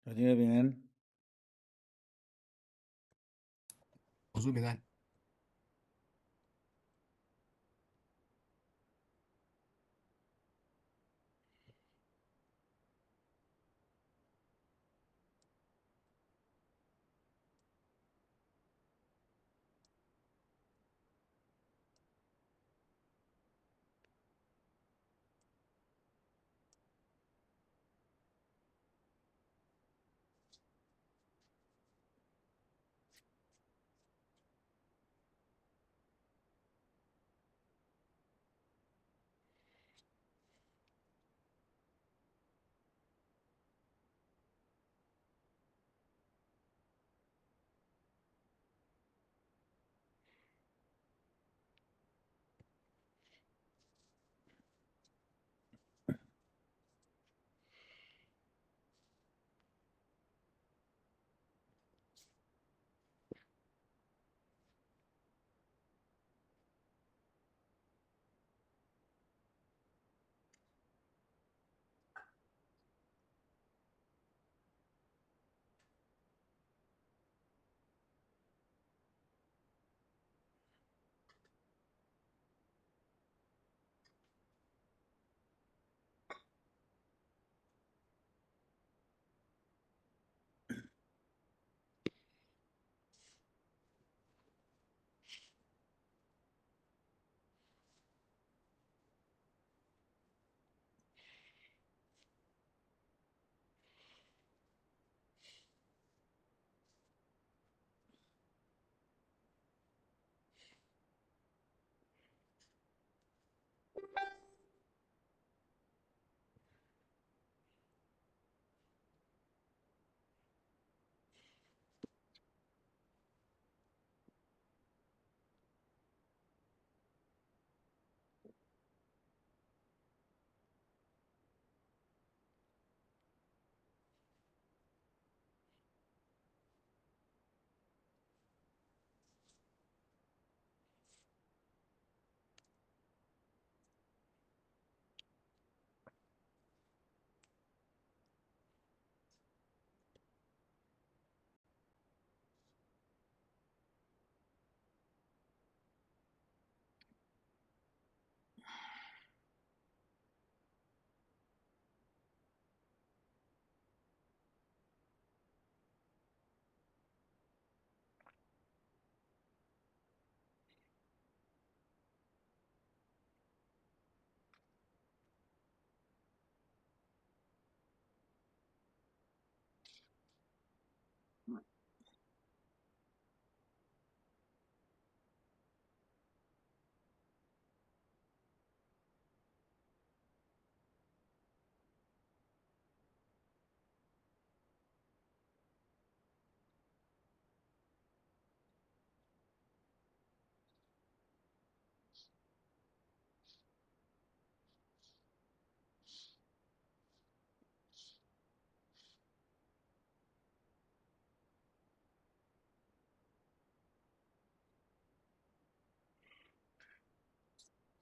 小弟平安。我说平安。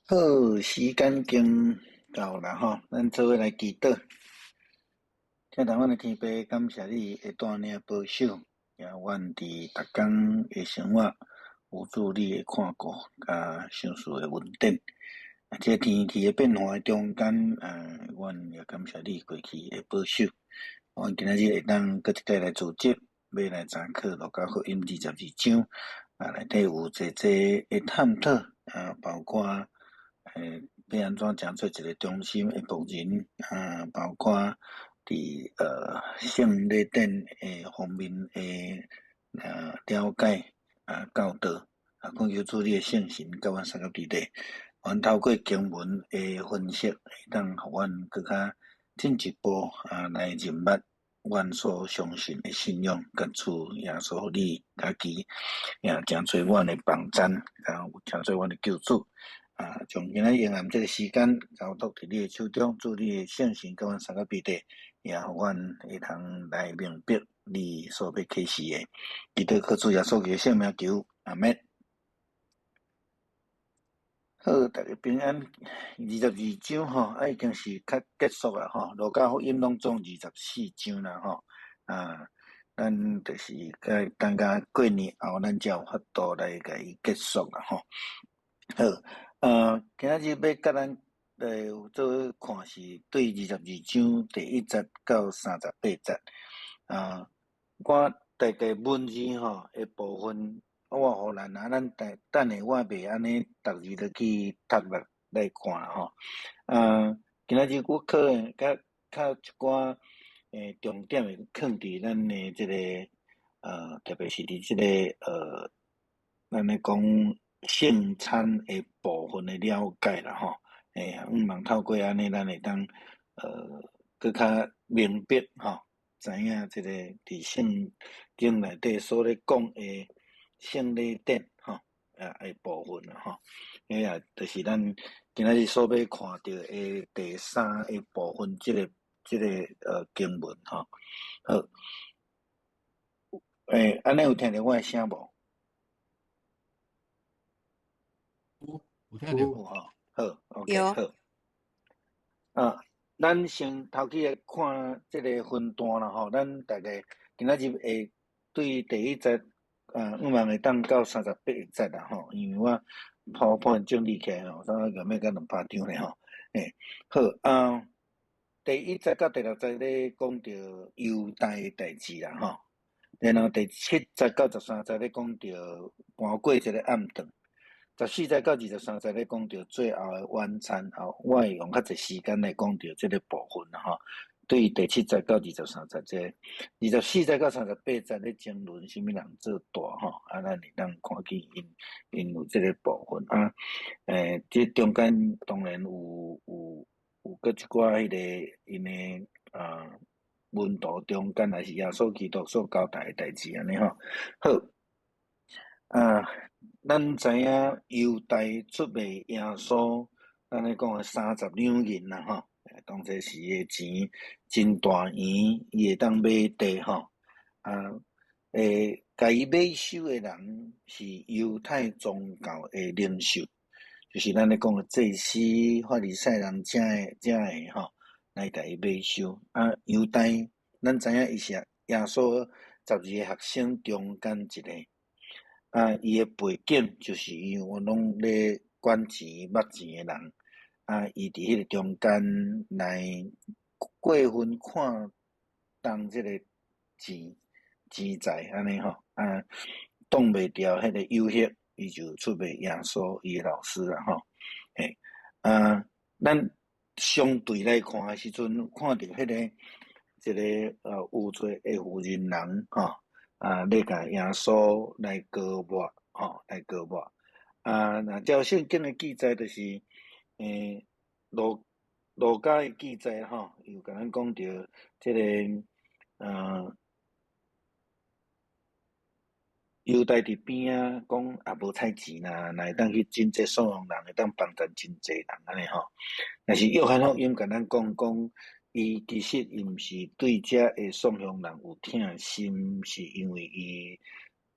好，時間經到啦吼，咱做伙來祈禱。親愛阮的天父，感謝你的帶領保守，也阮佇逐工的生活有主你的看顧佮賞賜的恩典。啊，這天氣的變化的中間，啊，阮也感謝你過去的保守。阮今仔日會當閣一擺來組織，欲來查考路加福音22章，啊，內底有濟濟的探討，啊，包括欲按怎成做一个忠心的僕人，啊，包括佇聖禮典的方面的了解啊教導，啊，懇求主你的聖神佮阮相佮佇咧，阮透過經文的分析，會當予阮閣較進一步啊來認捌阮所相信的信仰，佮主耶穌你家己，也成做阮的榜範，啊，成做阮的救主。啊，將今仔日黑暗這个時間交託佇你的手中，主你的聖神佮阮相佮佇咧，也予阮會通來明白你所欲啟示的。祈禱靠主耶穌基督聖名求，阿們。好，大家平安。22章吼，啊已經是較結束啦吼。路加福音攏總24章啦吼。啊，咱就是該等甲過年後，咱才有法度來共伊結束啦吼。好，今仔日欲佮咱來做伙看是對22章第一節到38節。啊，我大概文字吼的部分，我予咱啊，咱等等下我袂按呢逐字落去讀落來看吼。啊，今仔日我可能較較一寡重點會囥佇咱的這個特別是佇這個咱咧講聖餐的部分的了解啦吼。向望透過按呢，咱會當閣較明白吼，知影這個佇聖經內底所咧講的聖禮典吼的部分啦吼。彼也就是咱今仔日所欲看著的第三个部分，這個經文吼。好，按呢有聽著我的聲無？有，有聽著。有吼，好，OK，有。好。啊，咱先頭去來看這個分段啦吼，咱大概今仔日會對第一節，向望會當到38節啦吼，因為我普遍整理起來吼，差不多欲甲200張咧吼。好，啊，第一節到第六節咧講著猶大的代誌啦吼，然後第七節到13節咧講著搬過一個暗頓。14節到23節咧講著最後的晚餐，吼，我會用較濟時間來講著這個部分啦吼。對第七節到23節這個，24節到38節咧爭論啥物人做大吼，啊，咱會當看見𪜶𪜶有這個部分啊。這中間當然有閣一寡彼個𪜶的門徒中間，也是耶穌基督所交代的代誌按呢吼。好，啊，咱知影猶大出賣耶穌，咱咧講的30兩銀啦吼，當初時的錢真大圓，伊會當買地吼。啊，共伊買收的人是猶太宗教的領袖，就是咱咧講的祭司、法利賽人遮的遮的吼，來共伊買收。啊，猶大，咱知影伊是耶穌12個學生中間一個。啊，伊的背景就是因為攏咧管錢、捌錢的人，啊，伊佇彼個中間來過分看重這個錢錢財按呢吼，啊，擋袂牢彼個誘惑，伊就出賣耶穌伊的老師啦吼，嘿，啊，咱相對來看的時陣，看著彼個一個有罪的婦人人吼。啊，咧共耶穌來膏抹，吼，來膏抹。啊，若照聖經的記載，就是，路加的記載吼，有共咱講著這個，猶大佇邊仔講也無彩錢啦，若會當去賑濟喪亡人，會當幫助真濟人按呢吼。但是約翰福音共咱講講，伊其實伊毋是對遮的喪鄉人有疼心，是因為伊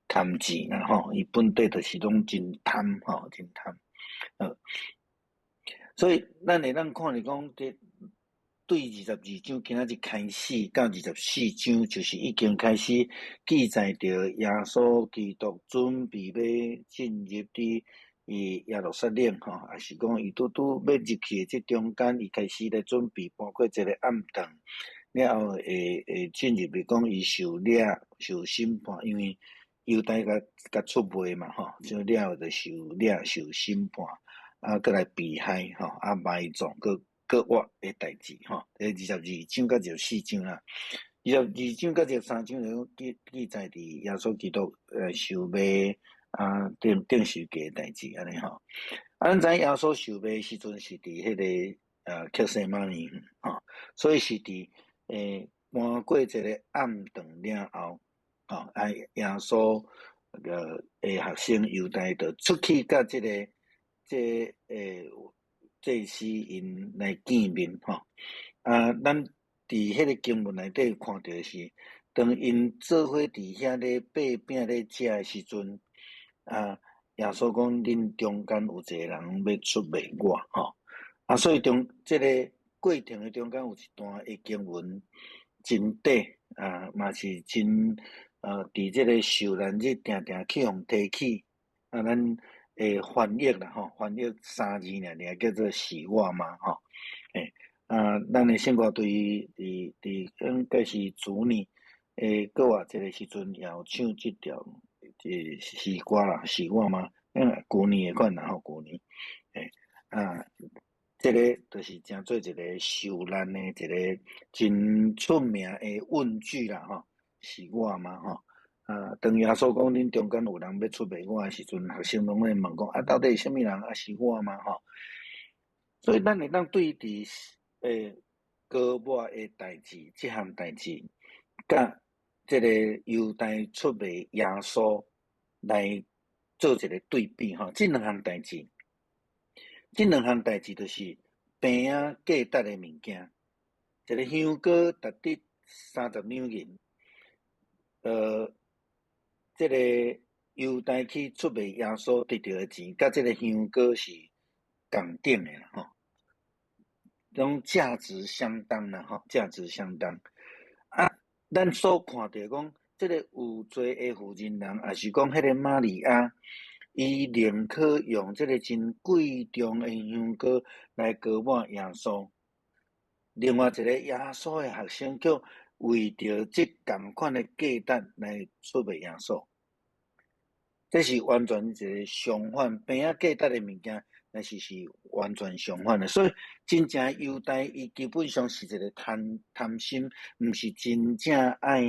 貪錢啦吼，伊本底就是攏真貪吼，真貪。所以咱會當看著講，這對22章今仔日開始到24章，就是已經開始記載著耶穌基督準備欲進入佇伊耶路撒冷吼，抑是講伊拄拄欲入去的這中間，伊開始咧準備，包括一個暗頓了後會進入，比如講伊受掠、受審判，因為猶大共共出賣嘛吼，所以了後就受掠、受審判，啊，閣來被害吼，啊埋葬，閣閣活的代誌吼。這22章到24章啦，22章到23章就記記載佇耶穌基督受賣啊，釘釘十架的代誌按呢吼。啊，咱知影耶穌受賣時陣是佇彼個客西馬尼園吼，所以是佇搬過一個暗頓了後，吼啊耶穌個的學生猶大就出去佮這個這個祭司𪜶來見面吼。啊，咱佇彼個經文內底看著是，當𪜶做伙佇遐咧擘餅咧食的時陣，啊，耶穌講恁中間有一個人欲出賣我，吼。啊，所以中這個過程的中間有一段的經文真短，啊，嘛是真佇這个受難日定定去予提起，啊，咱會翻譯啦吼，翻譯三字爾爾叫做是我嗎？吼，欸，啊，咱的聖歌隊佇佇應該是主年的閣活節的時陣，也有唱這條這詩歌啦，是我嗎？嗯，舊年的款啦吼，舊年，欸，啊，這个就是成做一个受難的一个真出名的問句啦吼，是我嗎？吼，啊，當耶穌講恁中間有人欲出賣我的時陣，學生攏咧問講啊，到底是啥物人？啊，是我嗎？吼，所以咱會當對佇膏抹的代誌，這項代誌，佮這个猶大出賣耶穌來做一个對比吼，這兩項代誌，這兩項代誌就是平仔價值的物件，一个香膏值得30兩銀，這个猶大去出賣耶穌得著的錢，佮這个香膏是仝等的啦吼，攏價值相當啦吼，價值相當。啊，咱所看著講，這个有罪的婦人人，抑是講彼个瑪利亞，伊寧可用這个真貴重的香膏來膏抹耶穌。另外一个耶穌的學生卻為著這仝款的價值來出賣耶穌，這是完全一个相反，平仔價值的物件，但是是完全相反的。所以真正猶大伊基本上是一个貪貪心，毋是真正愛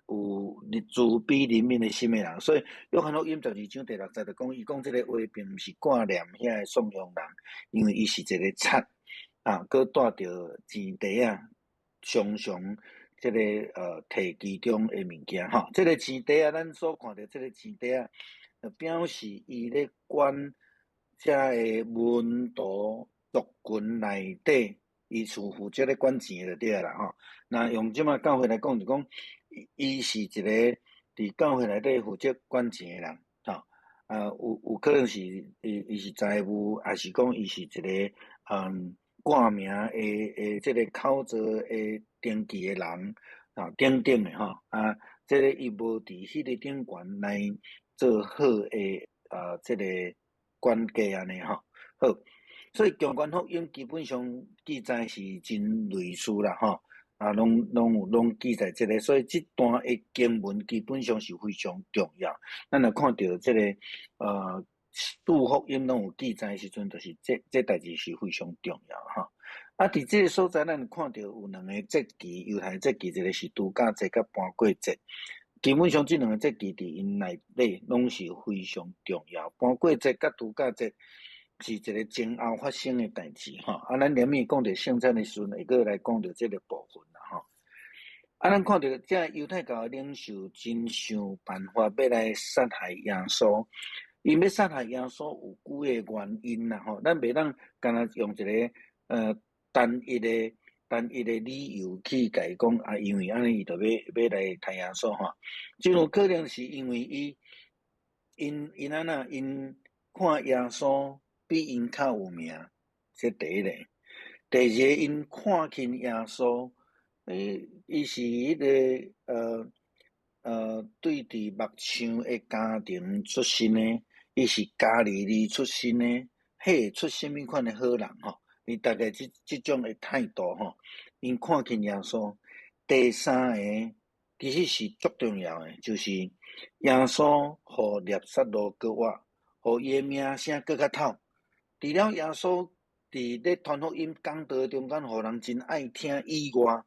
有慈悲憐憫的心的人。所以約翰福音12章第6節就講，伊講這个話並毋是掛念遐个送香人，因為伊是一个賊，啊，閣帶著錢袋仔，常常這个提其中的物件吼。這个錢袋仔，咱所看著這个錢袋仔，就表示伊咧管遮个門徒族群內底，伊是負責咧管錢的就對啦吼。若用這擺教會來講，就講伊是一個佇教會內底負責管錢的人，吼。啊，有可能是伊是財務，抑是講伊是一个掛名的這个口座的登記的人，啊，等等的吼，啊，這个伊無佇彼个頂懸來做好的啊，這个管家按呢吼。好，所以強權福音基本上記載是真類似啦吼，啊，攏攏有攏記載這个，所以這段的經文基本上是非常重要。咱若看著這个四福音攏有記載的時陣，就是這這代誌是非常重要吼。啊，佇這个所在，咱看著有兩個節期，猶太節期，一个是度假節佮盤過節。基本上，這兩個節期佇𪜶內底攏是非常重要。盤過節佮度假節是一个前後發生的代誌吼。啊，咱連綿講著聖餐的時陣，會閣來講著這个部分啦吼。啊，咱看著這猶太教的領袖真想辦法欲來殺害耶穌。𪜶欲殺害耶穌有幾个原因啦吼，咱袂當干焦用一个單一的單一的理由去共伊講啊，因為按呢伊就欲欲來殺耶穌吼。真有可能是因為伊𪜶𪜶按怎𪜶看耶穌比𪜶較有名，這第一个。第二个，𪜶看輕耶穌，伊是彼个對佇木匠的家庭出身的，伊是加利利出身的，彼會出啥物款的好人吼？伊大概這這種的態度吼，𪜶看輕耶穌。第三个其實是足重要的，就是耶穌予拿撒勒閣活，予伊的名聲閣較透。除了耶穌佇咧傳福音講道中間，予人真愛聽以外，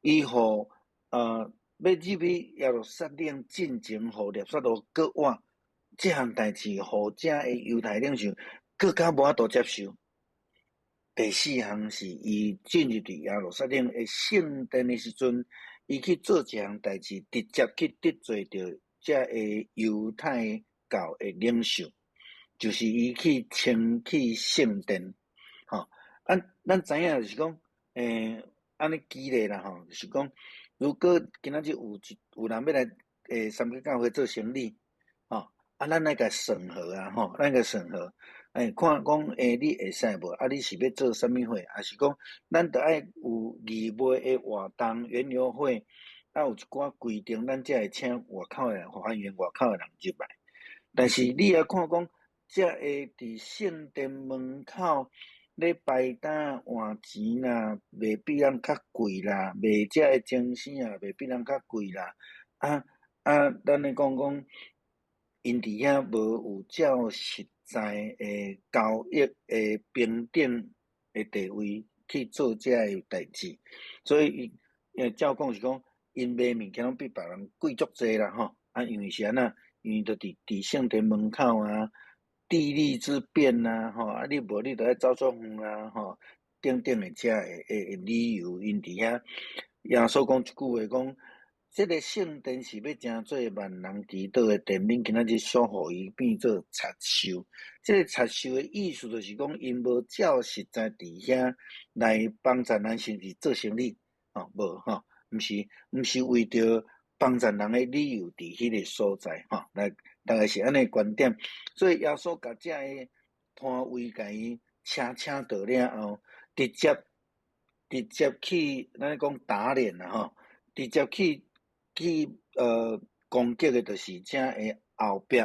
伊予欲入去耶路撒冷進前，予拿撒勒閣活，這項代誌，予遮的猶太領袖閣較無法度接受。第四項是伊進入佇耶路撒冷的聖殿的時陣，伊去做一項代誌，直接去得罪著遮个猶太教的領袖，就是伊去清去聖殿，吼。啊，咱知影就是講，按呢舉例啦吼，就是講，如果今仔日有一有人欲來三峽教會做生理，吼，啊，咱愛共審核啊，吼，咱共審核。欸，看講，欸，你會使無？啊，你是欲做啥物貨？抑是講，咱著愛有義賣的活動、園遊會，啊有一寡規定，咱才會請外口的人，歡迎外口的人入來。但是你也看講，遮个佇聖殿門口咧擺擔換錢啦，賣比人較貴啦，賣遮个精牲啊，賣比人較貴啦。啊啊，咱咧講講，𪜶佇遐無有照實在的交易的平等的地位去做遮个代誌，所以伊照講是講，𪜶賣物件攏比別人貴足濟啦吼。啊，因為是按怎？因為就佇聖殿門口啊，地利之便啊，吼啊！你無你著愛走足遠啊，吼，等等的遮个理由，𪜶佇遐耶穌講一句話講，這个聖殿是欲成做萬人祈禱的殿，恁今仔日煞予伊變做賊獸。這个賊獸的意思就是講，𪜶無照實在佇遐來幫助咱，甚至做生意，吼無吼，毋是為著幫助人的理由佇彼个所在，吼，來大概是按呢觀點。所以耶穌共遮个攤位共伊請倒了後，直接去咱講打臉啦吼，直接去攻擊的，就是遮个後壁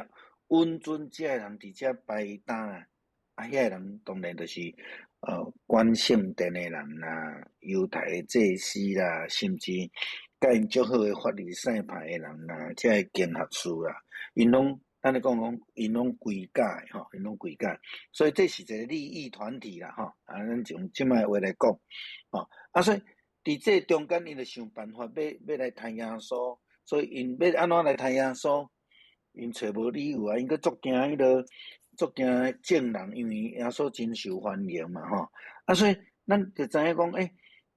允准遮个人佇遮擺擔啊，啊，遐个人當然就是管聖殿的人啦，猶太的祭司啦，甚至佮𪜶足好的法利賽派的人啦，遮个經學士啦，𪜶攏咱咧講講，𪜶攏規家的吼，𪜶攏規家，所以這是一個利益團體啦吼，啊，咱從這擺話來講，吼，啊，所以佇這中間，𪜶就想辦法欲來刣耶穌，所以𪜶欲按怎來刣耶穌？𪜶揣無理由啊，𪜶閣足驚彼个，足驚眾人，因為耶穌真受歡迎嘛吼，啊，所以咱就知影講，欸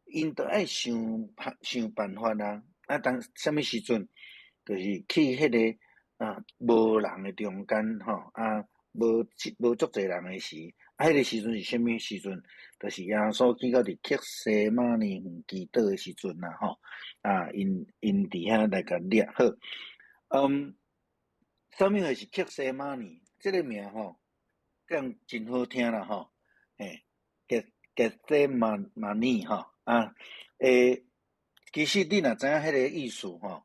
，𪜶著愛想辦法啊，啊，當啥物時陣，就是去彼个啊無人的中間吼，啊，無足濟人的時，啊，彼个時陣是啥物時陣？就是耶穌去到佇客西馬尼園祈禱的時陣啦吼，啊，𪜶佇遐來共掠好，啥物貨是客西馬尼？這个名吼，敢真好聽啦吼，嘿，客西馬尼吼，啊，欸，其實你若知影彼個意思吼，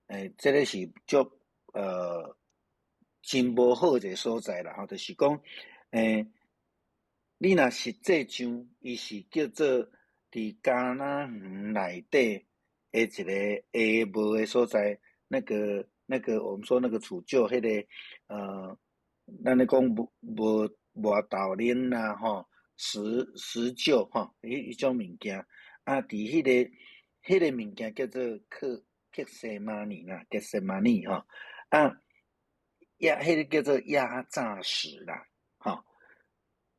欸，這个是足真無好一个所在啦吼，就是講，欸，你若實際上，伊是叫做佇迦南園內底的一個下無的所在，那個我們說那個杵臼，彼个咱咧講無豆奶啦吼，石臼吼，彼種物件，啊，佇彼个物件叫做客西馬尼啦，客西馬尼吼，啊，彼个叫做壓榨石啦，吼，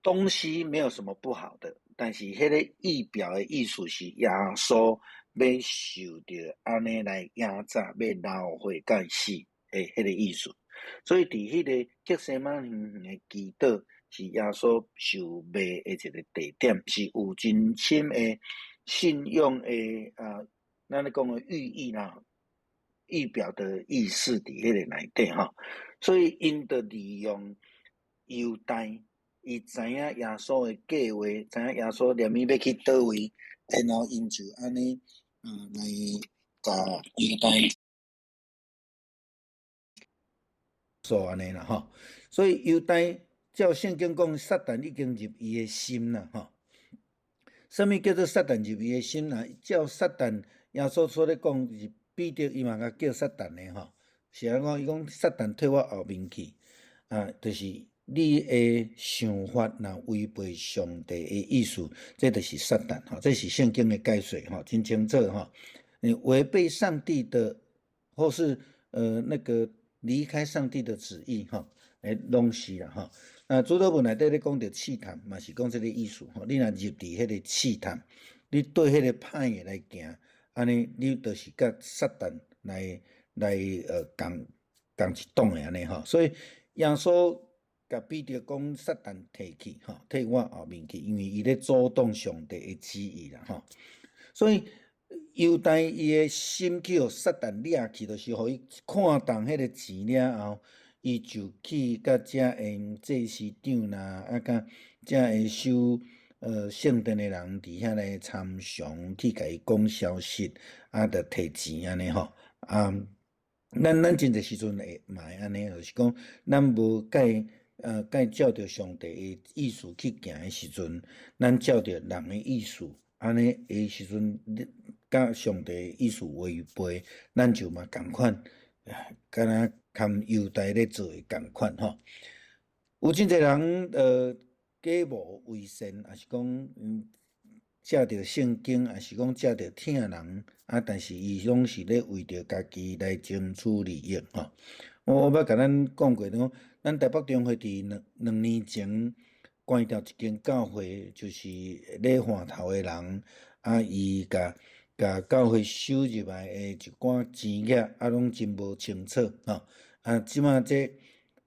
東西沒有什麼不好的，但是彼个意表的意思是耶穌欲受著按呢來壓榨，欲流血到死的彼个意思。所以佇彼个客西馬尼園的祈禱是耶穌受賣的一個地點，是有真深的信仰的啊，咱咧講的寓意啦，預表的意思佇彼個內底吼。所以𪜶就利用猶大，伊知影耶穌的計劃，知影耶穌連伊欲去佗位，然後𪜶就按呢來共猶大。做按呢啦吼，所以猶大照聖經講，撒旦已經入伊的心啦吼。啥物叫做撒旦入伊的心啦？照撒旦耶穌所咧講，是彼得伊嘛共叫撒旦的吼。是按怎？伊講撒旦退我後面去，啊，就是你的想法若違背上帝的意思，這就是撒旦吼。這是聖經的解說吼，真清楚吼。你違背上帝的，或是那個離開上帝的旨意吼，欸，攏是啦吼。啊，主禱文內底咧講著試探，嘛是講這個意思吼。你若入佇彼個試探，你對彼個歹的來行，按呢你就是佮撒旦來仝一黨的按呢吼。所以耶穌共彼得講，撒旦退去吼，退我後面去，因為伊咧阻擋上帝的旨意啦吼。所以猶大伊的心去予撒旦掠去，就是予伊看動彼个錢了後，伊就去佮遮的祭司長啦，啊，佮遮的收聖殿的人佇遐來參詳，去共伊講消息，啊，著提錢按呢吼。啊，咱真濟時陣會嘛會按呢，就是講咱無佮佮照著上帝的意思去行的時陣，咱照著人的意思，按呢的時陣，你佮上帝的意思違背，咱就嘛仝款，敢若含猶大咧做的仝款吼。有真濟人假冒為善，抑是講藉著聖經，抑是講藉著疼人，啊，但是伊攏是咧為著家己來爭取利益吼。我捌共咱講過，講咱台北中會佇兩年前關掉一間教會，就是咧換頭的人，啊，伊共共教會收入來的一寡錢額，啊，攏真無清楚吼。啊，這馬這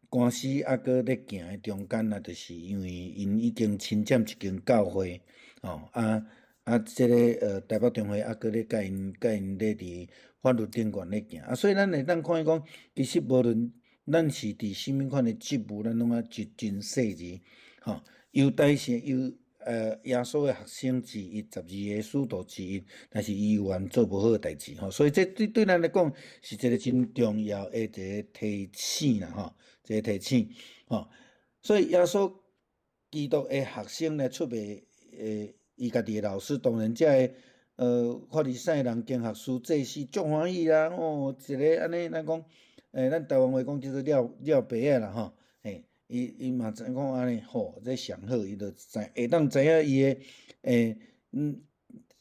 官司猶閣咧行的中間啊，就是因為𪜶已經侵佔一間教會，吼啊，這个台北中會猶閣咧共𪜶咧佇法律頂懸咧行，啊，所以咱會當看見講，其實無論咱是佇啥物款的職務，咱攏愛真細膩，吼。猶大是耶穌的學生之一，12個使徒之一，但是伊猶原做無好的代誌，吼，所以這對咱來講是一個真重要的一個提醒啦，吼，一個提醒，吼。所以耶穌基督的學生來出賣伊家己的老師，當然這个法利賽人、經學師、祭司足歡喜啦，哦，一个按呢，咱講，咱台灣話講叫做抓抓耙仔啦，吼，嘿，伊嘛知影講按呢，吼，這上好，伊就知會當知影伊的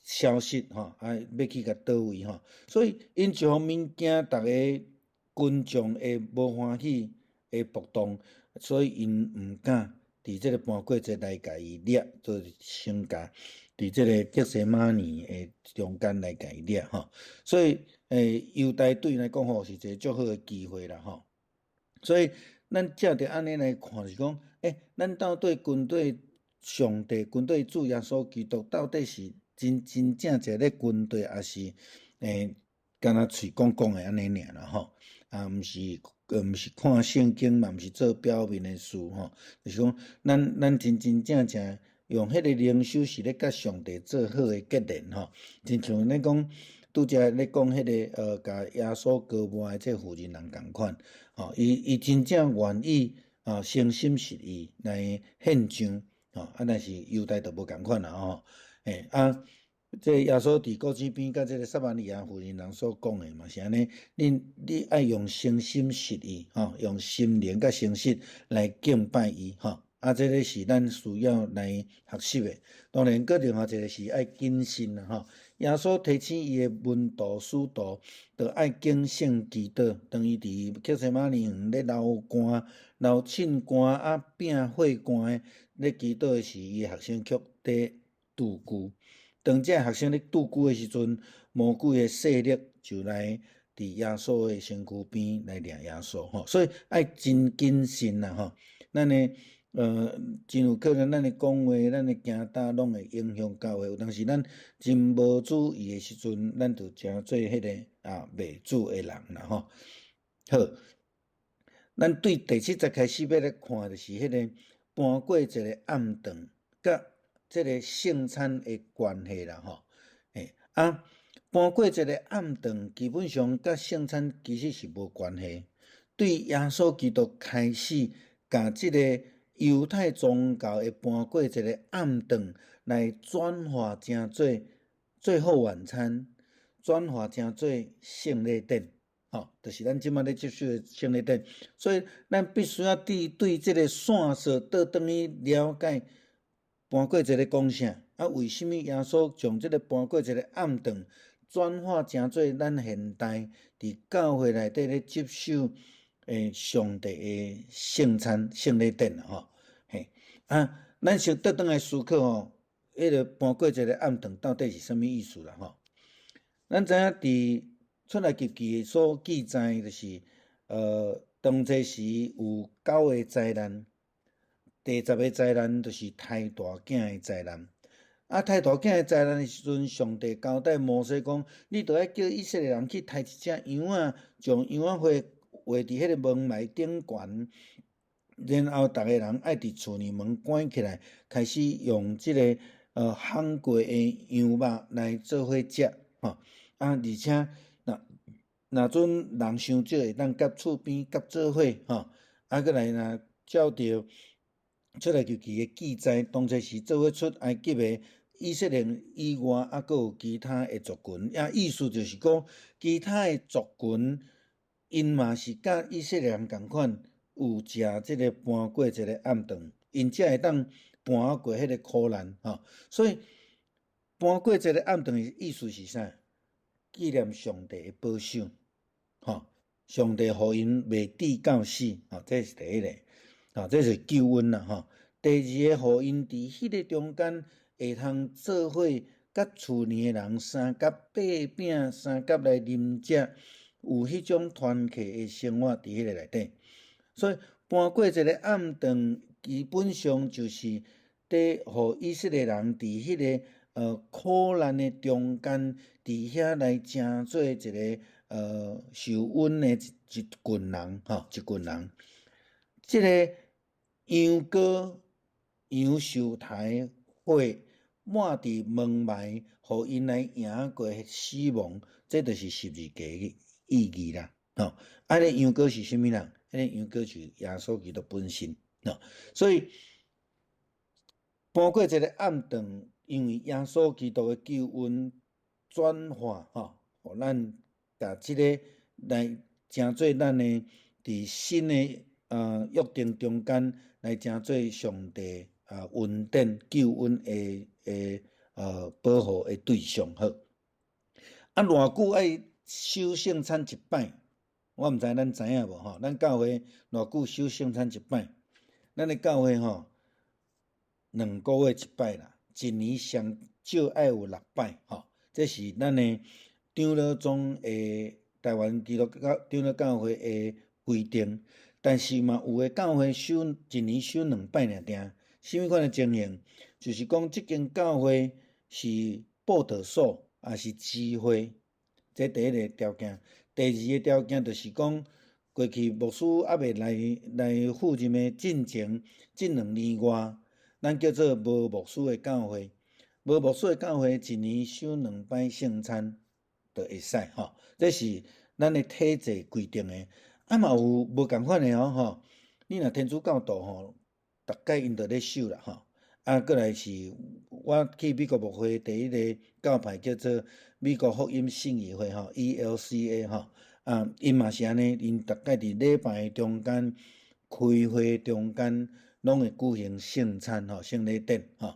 消息吼，啊，欲去共佗位吼，所以𪜶一方面驚逐个群眾會無歡喜，會暴動，所以𪜶毋敢佇這个盤過節來共伊掠，做先共佇這个客西馬尼的中間來共伊掠吼。所以猶大對𪜶來講吼，是一个足好的機會啦吼。所以咱照著按呢來看，是講，咱到底跟綴上帝、跟綴主耶穌基督，到底是真真正正咧跟綴，抑是敢若喙講講的按呢爾啦吼？啊，毋是看聖經嘛，毋是做表面的事吼，就是講，咱真真正正用彼个靈修是咧佮上帝做好的結連吼，親像咧講拄才咧講彼个共耶穌割腕的這婦人人仝款，吼，伊真正願意啊，誠心實意來獻上，吼，啊，但是猶大就無仝款啦吼，啊，這耶穌佇古井邊佮這个撒瑪利亞婦人人所講的嘛是按呢，你愛用誠心實意，吼，用心靈佮誠實來敬拜伊，吼，啊，這个是咱需要來學習的。當然，閣另外一個是愛謹慎啦，吼。耶穌提醒伊的門徒、使徒，著愛警醒祈禱。當伊佇客西馬尼園咧流汗、流凊汗啊，變血汗的咧祈禱的時，伊的學生卻佇度孤。當這學生咧度孤的時陣，魔鬼的勢力就來佇耶穌的身軀邊來掠耶穌吼，所以愛真謹慎啦吼。咱的真有可能咱的講話、咱的行動攏會影響教會。有當時咱真無注意的時陣，咱就成做彼个賣主的人啦吼。好，咱對第七節開始欲來看，就是彼个盤過節的暗頓，佮這个聖餐的關係啦吼。啊，盤過節的暗頓基本上佮聖餐其實是無關係。對耶穌基督開始，共這个猶太宗教的盤過節的暗頓來轉化成做最後晚餐，轉化成做聖禮典，吼，就是咱這馬咧接受的聖禮典。所以，咱必須要對這个線索倒轉去了解盤過節咧講啥，啊，為啥物耶穌將這个盤過節的暗頓轉化成做咱現代佇教會內底咧接受上帝的聖餐、聖禮典啦，吼，嘿，啊，咱先倒轉來思考吼，彼个盤過節的暗頓到底是啥物意思啦，吼？咱知影佇出埃及記所記載，就是當陣時有九個災難，第10個災難就是胎大囝的災難。啊，胎大囝的災難的時陣，上帝交代摩西講，你著愛叫以色列人去刣一隻羊仔，將羊仔血畫佇彼个門楣頂懸。然後逐个人愛佇厝裡門關起來，開始用這个烘過的羊肉來做伙食，吼。啊，而且若若陣人傷少，會當佮厝邊佮做伙，吼。啊，閣來若照著出埃及記的記載，當初時做伙出埃及的以色列以外，猶閣有其他的族群。啊，意思就是講，其他的族群，𪜶嘛是佮以色列人仝款，有食這个盤過節的暗頓，𪜶才會當盤過彼个苦難，吼。所以盤過節的暗頓的意思是啥？紀念上帝的保守，吼，上帝予𪜶袂致到死，吼，這是第一个，吼，這是救恩啦，吼。第二个，予𪜶佇彼个中間會通做伙，佮厝裡的人相佮擘餅，相佮來啉食，有彼種團契的生活佇彼个內底。所以盤過節的暗頓，基本上就是佇予以色列人佇彼个苦難的中間，佇遐來成做一个受恩的一群人，吼，一群人。這个羊羔、羊受刣血抹佇門楣，予𪜶來贏過死亡，這就是十字架的意義啦，吼。啊，彼个羊羔是啥物人？彼个羊羔是耶穌基督本身，吼。所以盤過節的暗頓，因為耶穌基督的救恩轉化，吼，予咱共這个來成做咱的佇新的約定中間來成做上帝恩典救恩的保護的對象。好，啊，偌久愛守聖餐一擺？我毋知咱知影無吼？咱教會偌久守聖餐一擺？咱的教會吼，2個月一擺啦，一年上少愛有六擺吼。這是咱的長老總的台灣基督教長老教會的規定。但是嘛，有的教會守一年守兩擺爾定。啥物款的情形？就是講，這間教會是報道所，抑是支會，這第一個條件。第二個條件就是講，過去牧師猶未來赴任的進前，這2年外，咱叫做無牧師的教會。無牧師的教會，一年守兩擺聖餐就會使吼。這是咱的體制規定的。啊嘛有無仝款的哦吼。你若天主教徒吼，逐擺𪜶就咧守啦吼。啊，閣來是我去美國牧會第一个教派叫做美國福音信義會吼，ELCA 吼。啊，𪜶嘛是按呢，𪜶逐擺佇禮拜中間、開會中間，攏會舉行聖餐吼、聖禮典吼。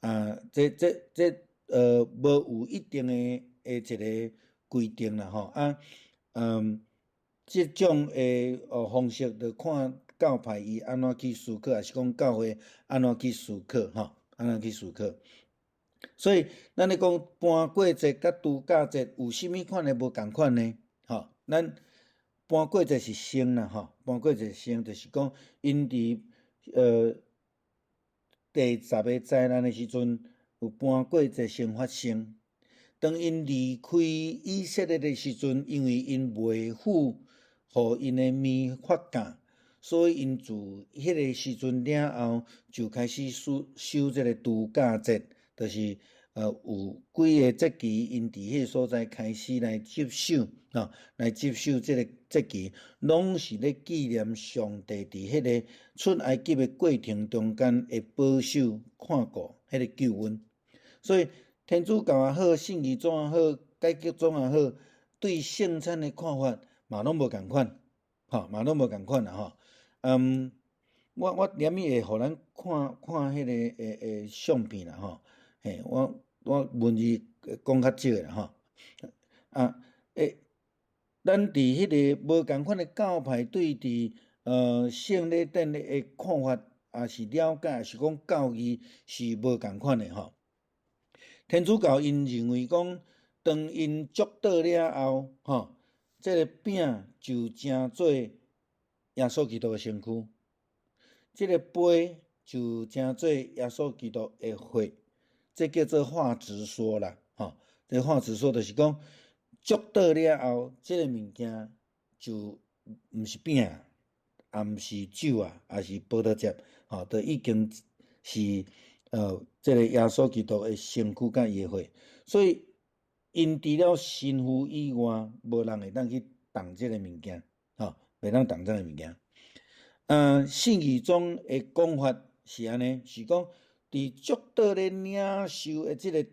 啊，這無有一定的一个規定啦吼。啊，這種的方式，就看教派伊按怎去思考，抑是講教會按怎去思考吼，按怎去思考。所以，咱咧講盤過節佮度假節有啥物款的無仝款呢？吼，咱盤過節是先啦吼，盤過節先就是講，𪜶佇第十个災難的時陣，有盤過節先發生。當𪜶離開以色列的時陣，因為𪜶袂赴予𪜶的麵發酵，所以𪜶自彼个時陣了後，就開始守這个度假節，就是有幾个節期，𪜶佇彼个所在開始來接受，吼，來接受這个節期，攏是咧紀念上帝佇彼个出埃及的過程中間的保守看顧，彼个救恩。所以天主教也好，信義宗也好，改革宗也好，對聖餐的看法嘛攏無仝款，吼，嘛攏無仝款啦吼。我連物會予咱看看彼个相片啦吼，嘿，我文字講較少啦吼。啊，咱佇彼个無仝款的教派對佇聖禮典的看法，抑是了解，抑是講教義是無仝款的吼。天主教𪜶認為講，當𪜶祝禱了後，吼，這个餅就成做耶穌基督的身軀，這个杯就成做耶穌基督的血，這叫做化質說啦，吼，這化質說就是講，祝禱了後，這个物件就毋是餅，暗時酒啊，抑是葡萄汁，吼，都已經是這个耶穌基督的身軀佮伊的血，所以𪜶除了神父以外，無人會當去動這个物件，吼，袂當動這个物件。信義宗的講法是按呢，是講佇祝禱咧領受的這个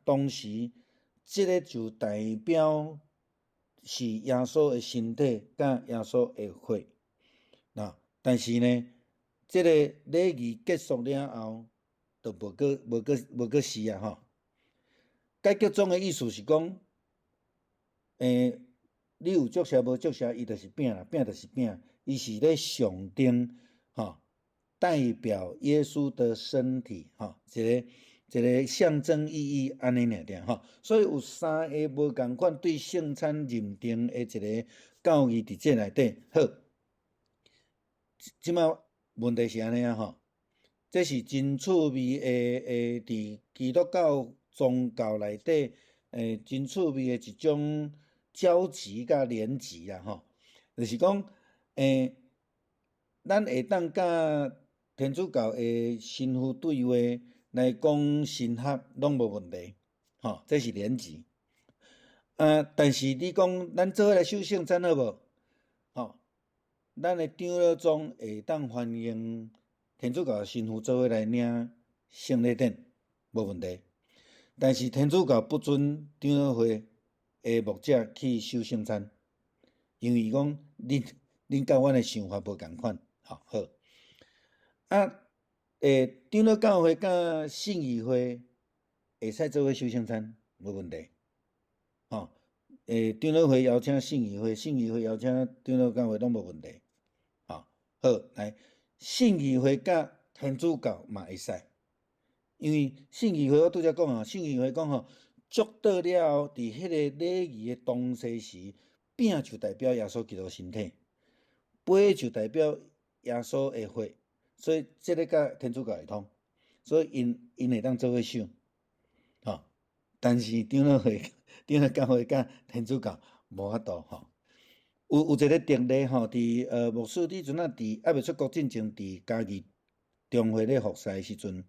當時，這个就代表是耶穌的身體佮耶穌的血。那但是呢，這个禮儀結束了後，就無閣是啊吼。解經宗的意思是講，你有祝謝無祝謝，伊就是餅啦，餅就是餅，伊是咧象徵吼，代表耶穌的身體吼，一个一个象徵意義按呢爾爾吼。所以有三个無仝款對聖餐認定的一个教義佇這內底。好，這擺問題是按呢啊吼，這是真趣味的，佇基督教宗教內底，真趣味的一種交集佮連結啊吼，就是講，咱會當佮天主教的神父對話來講神學，攏無問題，吼，這是連結。啊，但是你講咱做伙來守聖餐好無？吼，咱的長老宗會當歡迎天主教的神父做伙來領聖禮典，無問題。但是天主教不准長老會的牧者去守聖餐，因為伊講恁佮阮的想法無仝款，吼好。啊，長老教會佮信義會會使做伙守聖餐，無問題。吼，長老會邀請信義會，信義會邀請長老教會，攏無問題。吼，好，來，信義會佮天主教嘛會使，因為信義會我拄才講啊，信義會講吼，祝禱了後，佇彼个禮儀的當勢時，餅就代表耶穌基督身體，杯就代表耶穌的血，所以這个佮天主教會通，所以𪜶會當做伙守，吼。但是長老會、長老教會佮天主教無法度吼。有一个特例吼，佇牧師彼陣仔佇猶未出國進前，佇嘉義中會咧服侍的時陣，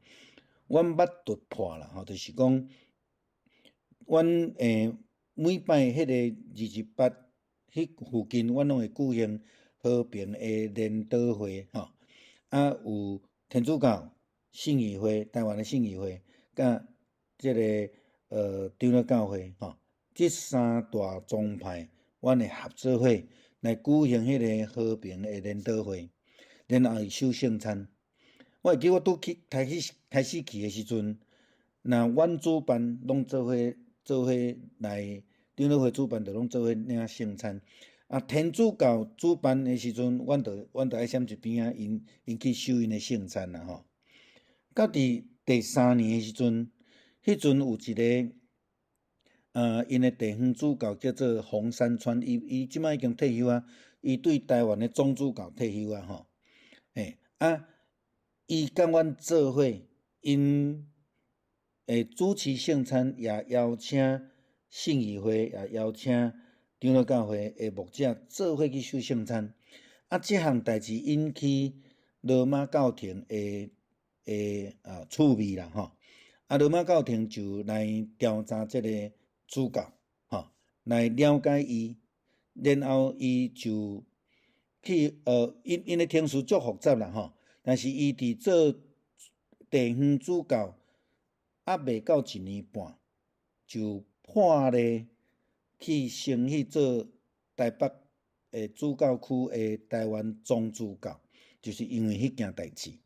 阮捌突破啦吼，就是講，阮每擺彼个28彼附近，阮攏會舉行和平的聯禱會吼，啊有天主教、信義會、台灣的信義會，佮這个長老教會吼，這三大宗派，阮會合做伙來舉行彼个和平的聯禱會，然後會守聖餐。我會記我拄去開始去的時陣，若阮主辦攏做伙來，長老會主辦就攏做伙領聖餐。啊，天主教主辦的時陣，阮就愛閃一邊仔，𪜶去守𪜶的聖餐啦吼。到佇第三年的時陣，彼陣有一个，𪜶的地方主教叫做洪山川，伊這擺已經退休啊，伊對台灣的總主教退休啊吼。嘿，啊，伊佮阮做伙，𪜶會主持聖餐，也邀請信義會，也邀請長老教會的牧者做伙去守聖餐。啊，這項代誌引起羅馬教廷的趣味啦吼。啊，羅馬教廷就來調查這個主教，吼，來了解伊，然後伊就去𪜶的程序足複雜啦吼。但是伊佇做地方主教，猶未到一年半，就破例去升去做台北的主教區的台灣總主教，就是因為彼件代誌。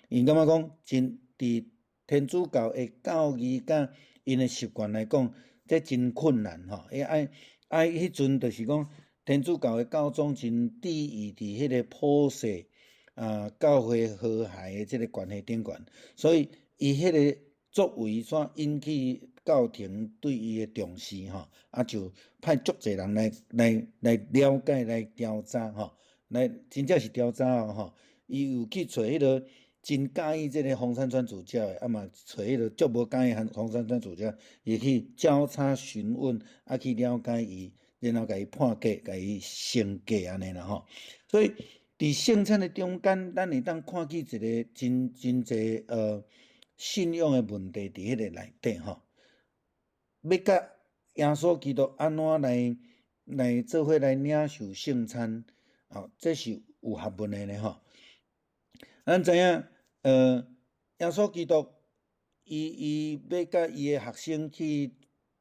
𪜶感覺講，真佇天主教的教義佮𪜶的習慣來講，這真困難吼。伊愛愛彼陣就是講，天主教的教宗真注意佇彼个普世啊教會和諧的這个關係頂懸，所以伊彼个作為煞引起教廷對伊的重視吼，啊就派足濟人來了解、來調查吼，來真正是調查哦吼。伊有去揣彼个真佮意這个洪山川主教的，啊嘛揣彼个足無佮意洪山川主教，伊去交叉詢問，啊去了解伊，然後共伊判決，共伊升格按呢啦吼。所以佇聖餐的中間，咱會當看見一个真真濟信仰的問題佇彼个內底吼。欲佮耶穌基督按怎來做伙來領受聖餐，哦，這是有學問的呢吼。咱知影，耶穌基督伊欲佮伊的學生去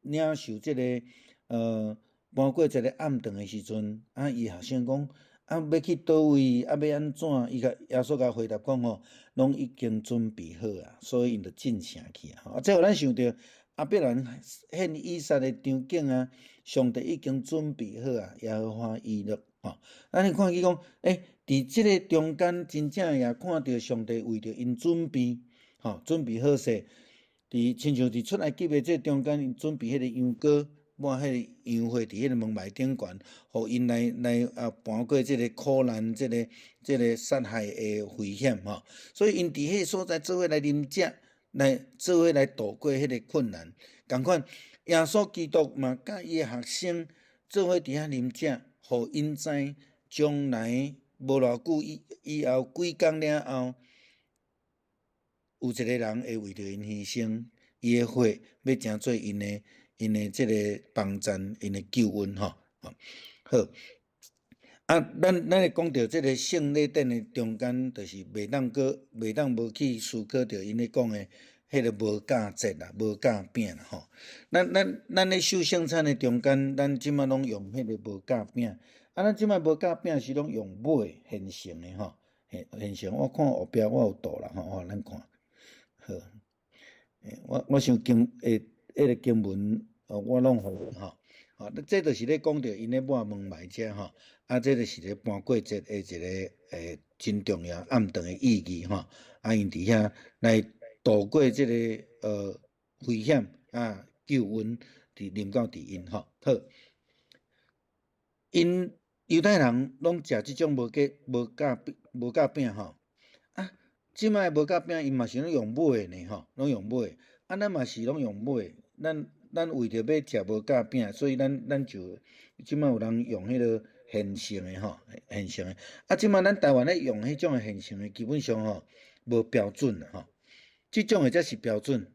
領受這个搬過這个暗頓的時陣，啊，伊學生講，啊，欲去佗位，啊，欲按怎？伊共耶穌共回答講吼，攏已經準備好啊，所以𪜶就進城去啊。啊，這予咱想著亞伯蘭獻以撒的場景啊，上帝已經準備好啊，耶和華以勒吼。咱看見講，欸，佇這个中間真正也看著上帝為著𪜶準備，吼，準備好勢。佇親像佇出埃及的這中間，𪜶準備彼个羊羔，抹彼个羊血佇彼個門楣頂懸，予𪜶來啊搬過這个苦難，這个殺害的危險吼。所以𪜶佇彼個所在做伙來啉食，來做伙來度過彼个困難。仝款，耶穌基督嘛，佮伊的學生做伙佇遐啉食，予𪜶知將來無偌久以後幾工了後，有一个人會為著𪜶犧牲，伊的血欲成做𪜶的這个幫贊，𪜶的救恩吼。好，啊，咱會講著這个聖禮典的中間，就是袂當無去思考著𪜶咧講的彼个無酵節啦、無酵餅啦吼。咱咧守聖餐的中間，咱這擺攏用彼個無酵餅，啊，咱這擺無酵餅是攏用買現成的吼，現成。我看後壁我有圖啦吼，予咱看。好，我想經彼个經文，我攏予吼。吼，這就是咧講著𪜶咧抹門楣遮吼，啊，這就是咧搬過節的一个真重要暗頓的意義吼。啊，𪜶佇遐來度過這个危險啊，救恩佇臨到佇𪜶吼。好，𪜶猶太人攏食這種無酵餅吼。啊，這擺無酵餅，𪜶嘛是攏用買的呢吼，攏用買的。啊，咱嘛是攏用買的。咱為著欲食無酵餅，所以咱就這擺有人用彼个現成的吼，現成的。啊，這擺咱台灣咧用彼種的現成的，基本上吼無標準啦吼。這種的才是標準，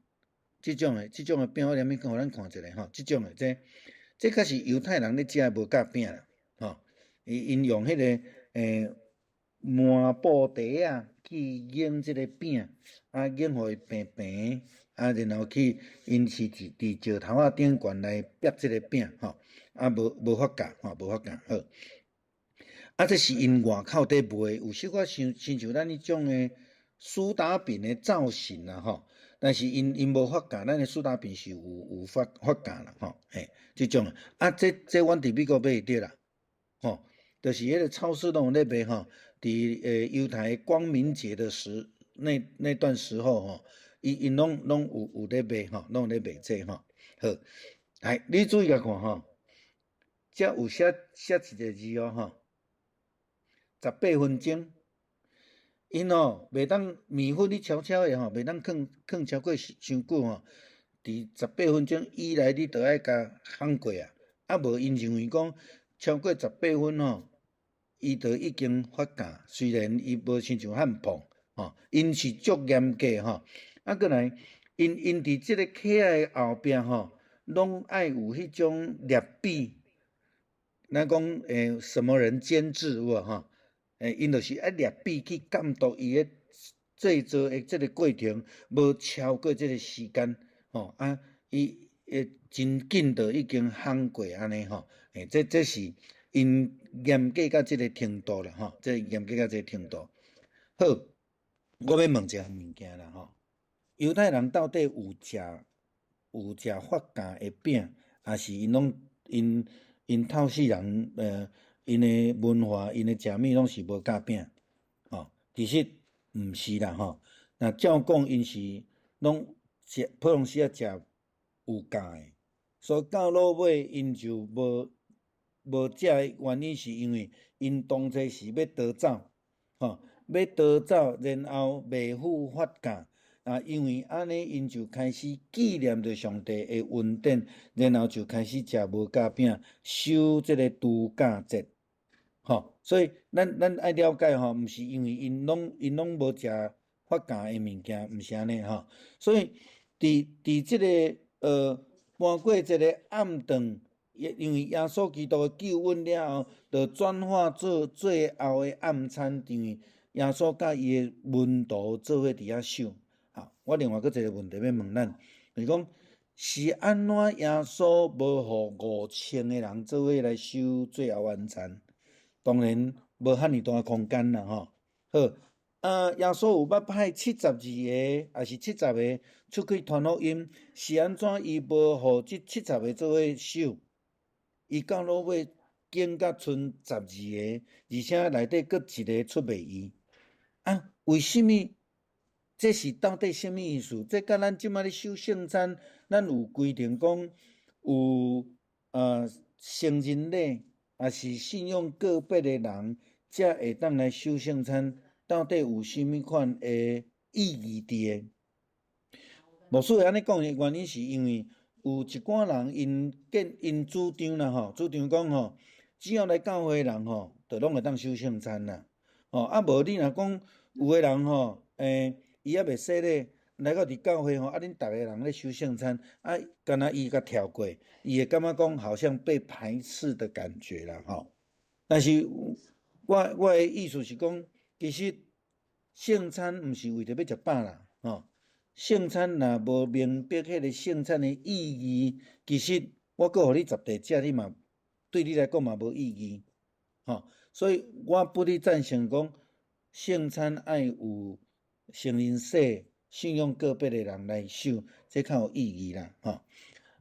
這種的餅我連物予咱看一下吼，這種的這較是猶太人咧食的無酵餅啦，吼。𪜶用彼个麻布袋仔去擰這个餅，啊擰予伊平平，啊然後去𪜶是佇石頭仔頂懸來煏這个餅吼，啊無發酵吼，無發酵好。啊，這是𪜶外口佇賣，有小可像親像咱彼種的蘇打餅的造型啦吼，但是𪜶無發酵，咱的蘇打餅是有發酵啦吼，嘿，這種啊，這阮佇美國買會著啦，吼，就是彼个超市攏有咧賣吼，佇猶太光明節的時那段時候吼，𪜶攏有咧賣吼，攏有咧賣這吼，好，來你注意共看吼，遮有寫一个字哦吼，18分鐘，𪜶吼袂當麵粉你悄悄的吼，袂當囥超過傷久吼，佇十八分鐘以內你著愛共烘過啊，啊無𪜶認為講超過十八分吼，伊就已經發酵，雖然伊無親像漢堡吼，𪜶是足嚴格吼。啊，閣來，𪜶佇這个客仔的後壁吼，攏愛有彼種獵筆，咱講什麼人監製有無吼？𪜶就是愛獵筆去監督伊咧製作的這个過程，無超過這个時間吼。啊，伊會真緊就已經烘過按呢吼。這是𪜶嚴格到這个程度啦吼，這嚴格到這个程度。好，我欲問一項物件啦吼。猶太人到底有食發酵的餅，抑是𪜶攏𪜶透世人𪜶的文化，𪜶的食物攏是無酵餅？吼，其實毋是啦吼。若照講，𪜶是攏食普通時仔食有酵的，所以到落尾𪜶就無食的原因是因為𪜶當初是欲逃走，吼，欲逃走，然後袂赴發酵。啊，因為按呢，𪜶就開始紀念著上帝的恩典，然後就開始食無酵餅，守這个度假節。吼，所以咱愛了解吼，毋是因為𪜶攏無食發芽的物件，毋是按呢吼。所以佇這个搬過一个暗頓，因為耶穌基督的救恩了後，就轉化做最後的暗餐，因為耶穌佮伊的門徒做伙佇遐守。啊，我另外閣一個問題欲問咱，就是講是按怎耶穌無予5000個人做伙來守最後晚餐？當然無遐爾大空間啦，吼。好，啊，耶穌有捌派72個，抑是70個出去傳福音，是按怎伊無予這七十個做伙守？伊到落尾揀甲賰12個，而且內底閣一个出賣伊。啊，為啥物？這是到底啥物意思？這佮咱這擺咧守聖餐，咱有規定講有成人禮，抑是信仰個別的人，才會當來守聖餐，到底有啥物款的意義佇个？牧師會按呢講的原因，是因為有一寡人𪜶主張啦吼，主張講吼，只要來教會的人吼，就攏會當守聖餐啦。吼，啊無你若講有的人吼，伊猶未洗禮，來到佇教會吼，啊恁逐个人咧守聖餐，啊，敢若伊共跳過，伊會感覺講好像被排斥的感覺啦吼。但是我的意思是講，其實聖餐毋是為著欲食飽啦，吼。聖餐若無明白彼个聖餐的意義，其實我閣予你十塊食，你嘛對你來講嘛無意義，吼。所以我不哩贊成講聖餐愛有成人禮、信仰個別的人來守，這較有意義啦，吼。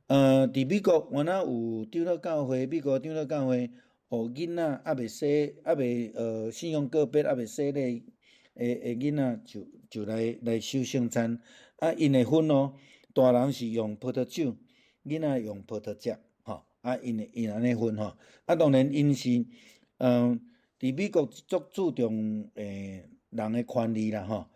佇美國，原來有長老教會，美國長老教會，予囡仔猶未洗，猶未信仰個別，猶未洗禮的囡仔就來守聖餐。啊，𪜶會分哦，大人是用葡萄酒，囡仔用葡萄汁，吼。啊，𪜶按呢分吼。啊，當然𪜶是，佇美國足注重人的權利啦，吼。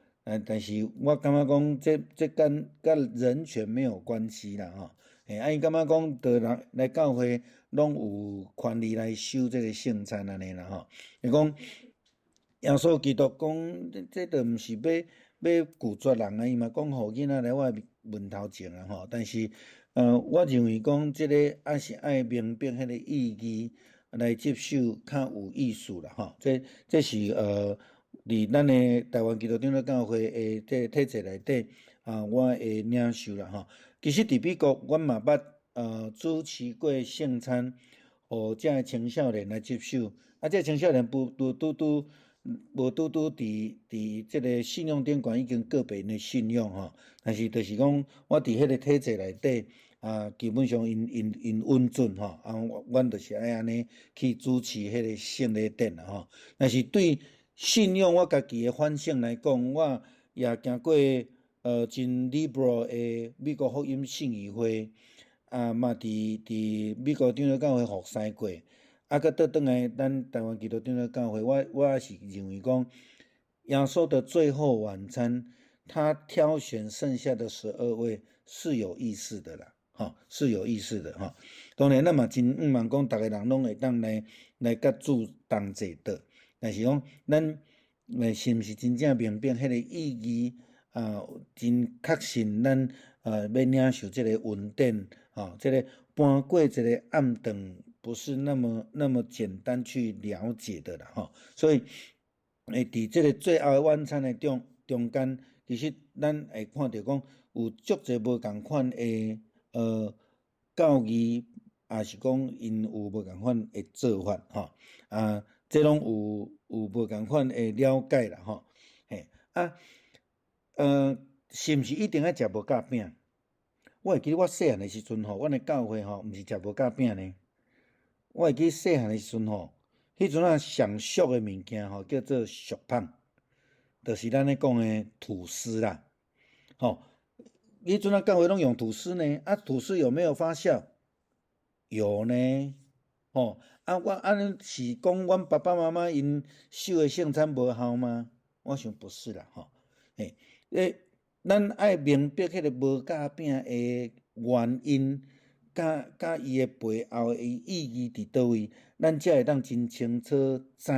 但是我感覺講，這佮人權沒有關係啦，吼。啊，𪜶感覺講，著人來教會攏有權利來守這个聖餐按呢啦，吼。伊講耶穌基督講，這著毋是欲拒絕人啊，伊嘛講予囡仔來我門頭前啊，吼。但是，我認為講這个還是愛明白彼个意義來接受較有意思啦，吼。這是佇咱的台灣基督長老教會的這體制內底啊，我的領受啦，吼。其實佇美國，阮嘛捌主持過聖餐，予遮的青少年來接受。啊，這青少年不拄拄拄無拄拄佇這个信仰頂懸已經告別𪜶的信仰吼，但是就是講，我佇彼个體制內底啊，基本上𪜶允准吼，啊，阮就是愛按呢去主持彼个聖禮典啦吼。但是對信仰我家己的反省來講，我也行過真 liberal 的美國福音信義會，啊嘛佇美國長老教會服侍過，啊，閣倒轉來咱台灣基督長老教會，我是認為講，耶穌的最後晚餐，他挑選剩下的12位是有意思的啦，吼，是有意思的吼。當然，咱嘛真向望講，逐个人攏會當來佮主同齊的，但是講咱是毋是真正明白彼个意義？啊，真確信咱欲領受這个恩典，吼，這个搬過一个暗頓，不是那麼那麼簡單去了解的啦，吼。所以，佇這个最後的晚餐的中間，其實咱會看著講有足濟無仝款的教義，抑是講𪜶有無仝款的做法，吼。啊，這攏有無仝款的了解啦，吼。嘿，啊。是毋是一定愛食無酵餅？我會記得我細漢的時陣吼，阮的教會吼，毋是食無酵餅呢。我會記細漢的時陣吼，彼陣仔上俗的物件吼，叫做俗麭，就是咱咧講的吐司啦。吼，彼陣仔教會攏用吐司呢，啊，吐司有沒有發酵？有呢。吼，啊，我按呢是講阮爸爸媽媽𪜶守的聖餐無效嗎？我想不是啦，吼，嘿。咱愛明白彼个無酵餅的原因，佮伊的背後的意義佇佗位，咱才會當真清楚知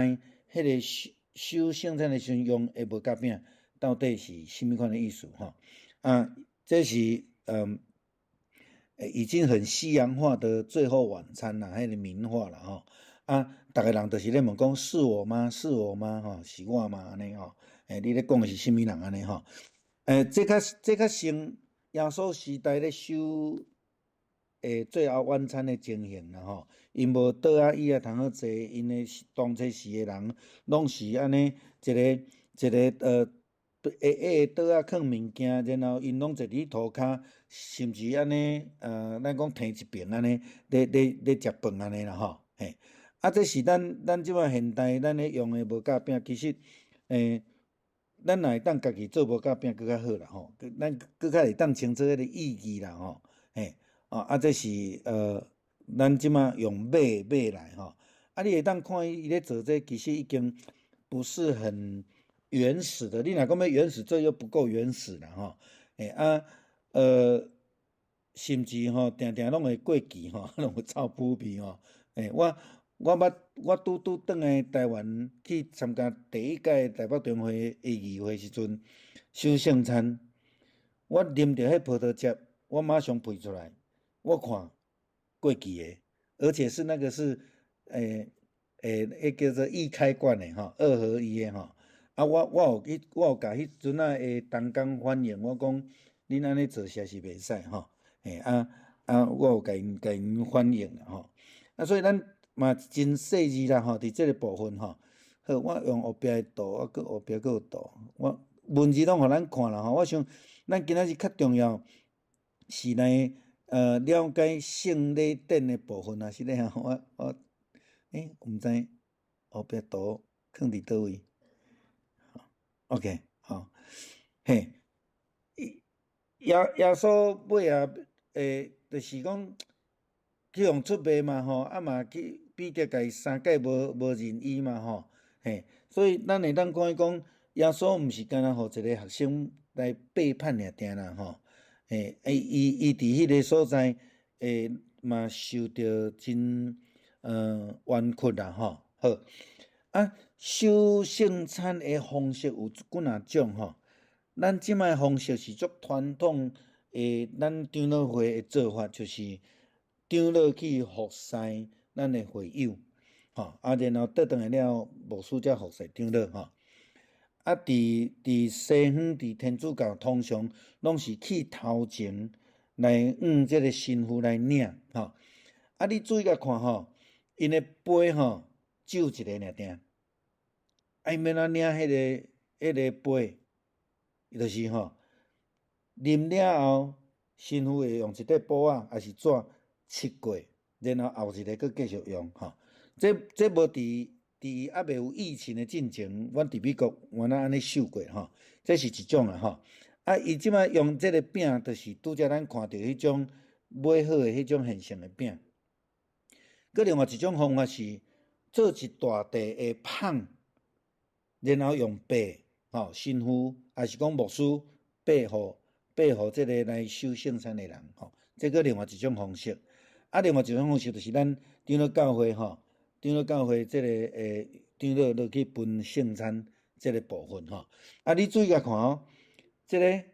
彼个守守聖餐的時陣用的無夾餅到底是啥物款的意思吼。啊，這是已經很西洋化的最後晚餐啦，彼个名畫啦吼。啊，逐个人就是咧問講是我嗎？是我嗎？吼，是我嗎？按呢吼。你咧講的是啥物人按呢吼？這較像耶穌時代咧守最後晚餐的情形啦吼。𪜶無桌仔椅仔通好坐，𪜶的當初時的人攏是按呢一个一个矮矮的桌仔囥物件，然後𪜶攏坐佇塗跤，甚至按呢咱講䖙一爿按呢，咧咧咧食飯按呢啦吼，嘿。啊，這是咱這擺現代咱咧用的無夾餅，其實咱若會當家己做無夾餅閣較好啦吼，咱閣較會當清楚彼个意義啦吼，嘿，哦啊，這是咱這擺用買買來吼，啊，你會當看伊咧做這個，其實已經不是很原始的，你若講欲原始，這又不夠原始啦吼，欸啊，甚至吼，定定攏會過期吼，攏會臭腐味吼，欸，我捌我拄拄轉來台灣去參加第一屆台北中會的議會時陣，守聖餐，我啉著彼葡萄汁，我馬上噴出來，我看過期的，而且是那個是，欸，彼叫做易開罐的吼，二合一的吼。啊，我有共彼陣仔的同工反映，我講恁按呢做實在是袂使吼，嘿啊啊，我有共𪜶反映啦吼。啊，所以咱嘛真細緻啦吼，佇這個部分吼。好，我用後壁的圖，啊，閣後壁閣有圖，我文字攏予咱看啦吼。我想咱今仔日較重要是來了解聖禮典的部分啊，是咧吼。我毋知後壁圖囥佇佗位。OK，好，嘿，耶穌尾仔，就是講去予出賣嘛吼，啊嘛去彼得共伊三擺無認伊嘛吼，嘿，所以咱會當看講，耶穌毋是干焦予一个學生來背叛爾定啦吼，嘿，伊佇彼个所在，嘛受著真冤屈啦吼，好，啊，守聖餐的方式有幾若種吼，咱這擺方式是足傳統的，咱長老會的做法就是長老去服侍咱的會友，吼，啊，然後倒轉來了，牧師才服侍長老吼。啊，佇西方佇天主教通常攏是去頭前來向這个神父來領，吼。啊，你注意共看吼，𪜶的杯吼只有一个爾定。啊，𪜶欲按怎領彼个杯？伊就是吼，啉了後，神父會用一塊布仔，抑是紙拭過，然後後一个閣繼續用吼。這無佇猶未有疫情的進前，阮佇美國原來按呢守過吼。這是一種啦吼。啊，伊這擺用這个餅，就是拄才咱看著彼種買好的彼種現成的餅。閣另外一種方法是做一大塊的麭，然後用擘吼，神父抑是講牧師擘予這个來守聖餐的人吼。這閣另外一種方式。啊，另外一種方式就是咱長老教會吼，長老教會這个長老落去分聖餐這个部分吼。啊，你注意共看哦，這个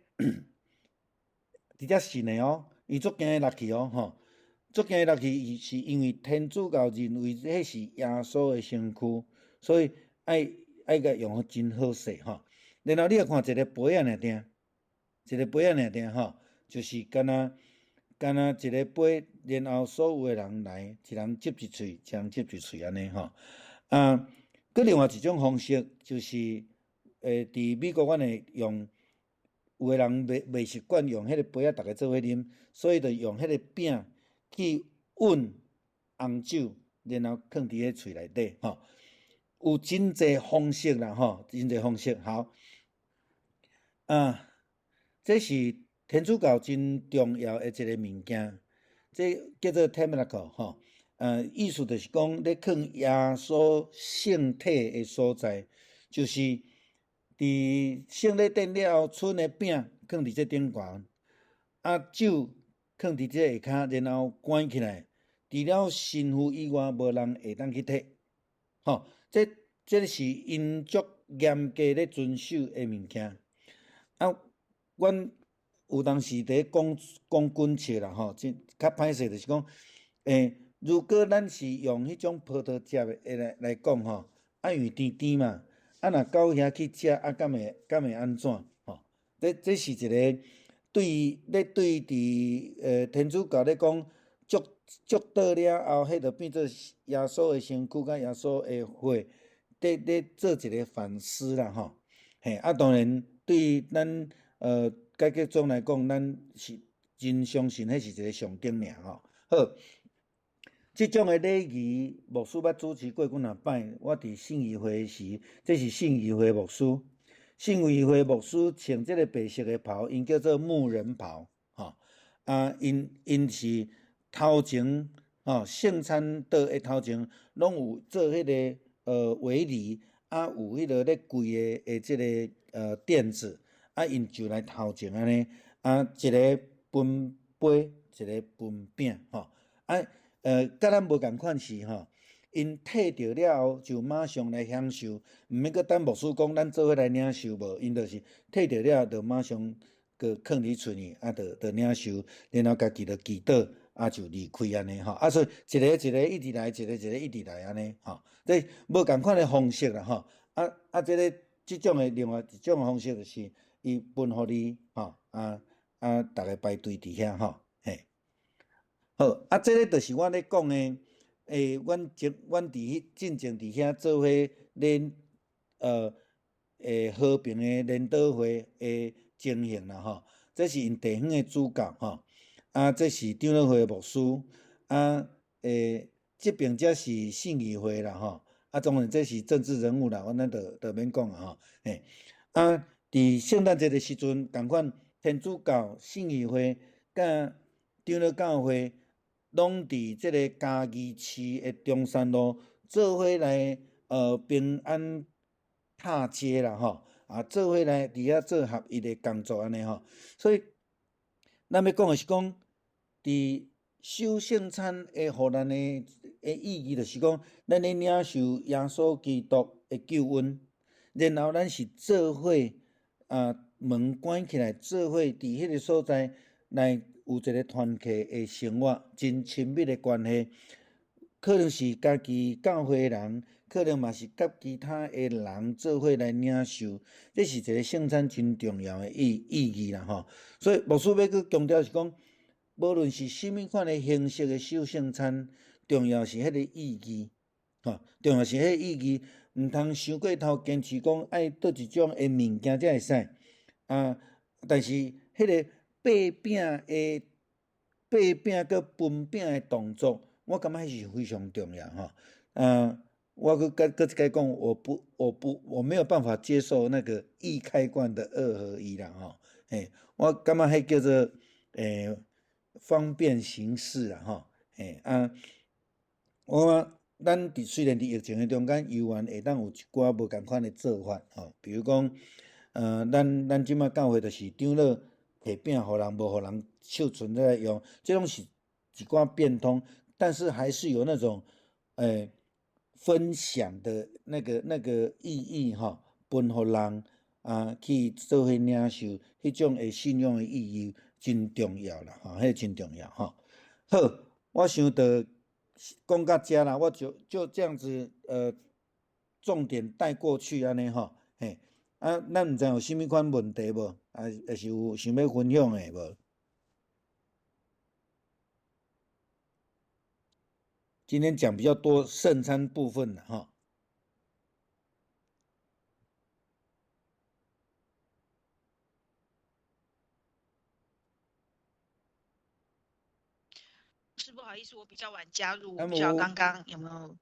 直接信的哦，伊足驚落去哦吼，足驚落去是因為天主教認為彼是耶穌的身軀，所以愛共用真好勢吼。然後你來看一个杯仔爾定，一个杯仔爾定吼，就是敢若一个杯，然後所有的人來，一人接一喙，一人接一喙按呢吼。啊，閣另外一種方式就是，佇美國阮會用，有的人袂習慣用彼个杯仔，逐家做伙啉，所以就用彼個餅去勻紅酒，然後囥佇彼喙內底吼。有真濟方式啦吼，真濟方式。好，啊，這是天主教真重要的一个物件，這叫做 tabernacle 吼。意思就是講，咧囥耶穌聖體的所在，就是佇聖禮典了後，賰的餅囥佇這頂懸，啊酒囥佇這下跤，然後關起來，除了神父以外，無人會當去提。吼，這是𪜶足嚴格咧遵守的物件。啊，阮有當時佇咧講講軍笑啦吼，真較歹勢就是講，如果咱是用彼種葡萄汁的來講吼，啊，因為甜甜嘛，啊，若到遐去食，啊，敢會按怎？吼，這是一個對咧對佇天主教咧講，祝禱了後，彼就變做耶穌的身軀佮耶穌的血，佇咧做一個反思啦吼。嘿，啊，當然對咱改革宗來講，咱是真相信彼是一個象徵爾吼。好，這種的禮儀，牧師捌主持過幾若擺。我佇信義會時，這是信義會牧師，信義會牧師穿這個白色的袍，𪜶叫做牧人袍，吼。啊，𪜶是頭前，吼，聖餐桌的頭前，攏有做彼個圍籬，啊，有彼個咧跪的這個墊子，啊，𪜶就來頭前按呢，啊，一个分杯，一个分餅，吼，啊。佮咱無仝款是吼，𪜶提著了後就馬上來享受，毋免閣等牧師講咱做伙來領受無，𪜶就是提著了就馬上閣囥佇喙裡，啊，就領受，然後家己就祈禱，啊，就離開按呢吼，啊，所以一个一个一直來，一个一个一直來按呢吼，這無仝款的方式啦吼，啊啊，這个這種的另外一種方式就是伊分予你吼，啊啊，逐个排隊佇遐吼。好，啊，這个就是我咧講的，阮佇彼進前佇遐做伙咧，和平的聯禱會的情形啦吼。這是𪜶地方的主教吼，啊，這是長老會的牧師，啊，這邊才是信義會啦吼，啊，當然這是政治人物啦，阮咱就免講啊吼，嘿，啊，佇聖誕節的時陣，仝款天主教、信義會佮長老教會。攏佇這个嘉義市的中山路做伙來，平安踏街啦吼，啊，做伙來佇遐做合一的工作按呢吼。所以，咱欲講的是講，佇守聖餐會予咱的意義，就是講，咱咧領受耶穌基督的救恩，然後咱是做伙啊，門關起來做伙佇彼个所在來。有一个團契的生活，真親密的關係，可能是家己教會的人，可能嘛是佮其他的人做伙來領受，這是一个聖餐真重要的意義啦吼。所以牧師欲閣強調是講，無論是啥物款的形式的守聖餐，重要是彼个意義，吼，重要是彼个意義，毋通傷過頭堅持講愛佗一種的物件才會使，啊，但是彼个。擘餅的擘餅閣分餅的動作，我感覺彼是非常重要吼。啊，我閣閣一擺講，我不，我沒有辦法接受那個易開罐的二合一啦吼。嘿，我感覺彼叫做方便行事啦吼。嘿啊，我咱佇雖然佇疫情的中間，猶原會當有一寡無仝款的做法吼。比如講，咱這馬教會就是長老。提餅予人，無予人手賰來用，這種是一寡變通，但是還是有那種，分享的那個意義吼，分予人啊去做伙領受，彼種的信仰的意義真重要啦，吼，彼真重要吼。好，我想著講到遮啦，我就這樣子，重點帶過去按呢吼，嘿。啊，咱毋知有啥物款問題無？啊，抑是有想欲分享的無？今天講比較多聖餐部分啦，吼。是不好意思，我比較晚加入，我不曉得剛剛有沒有。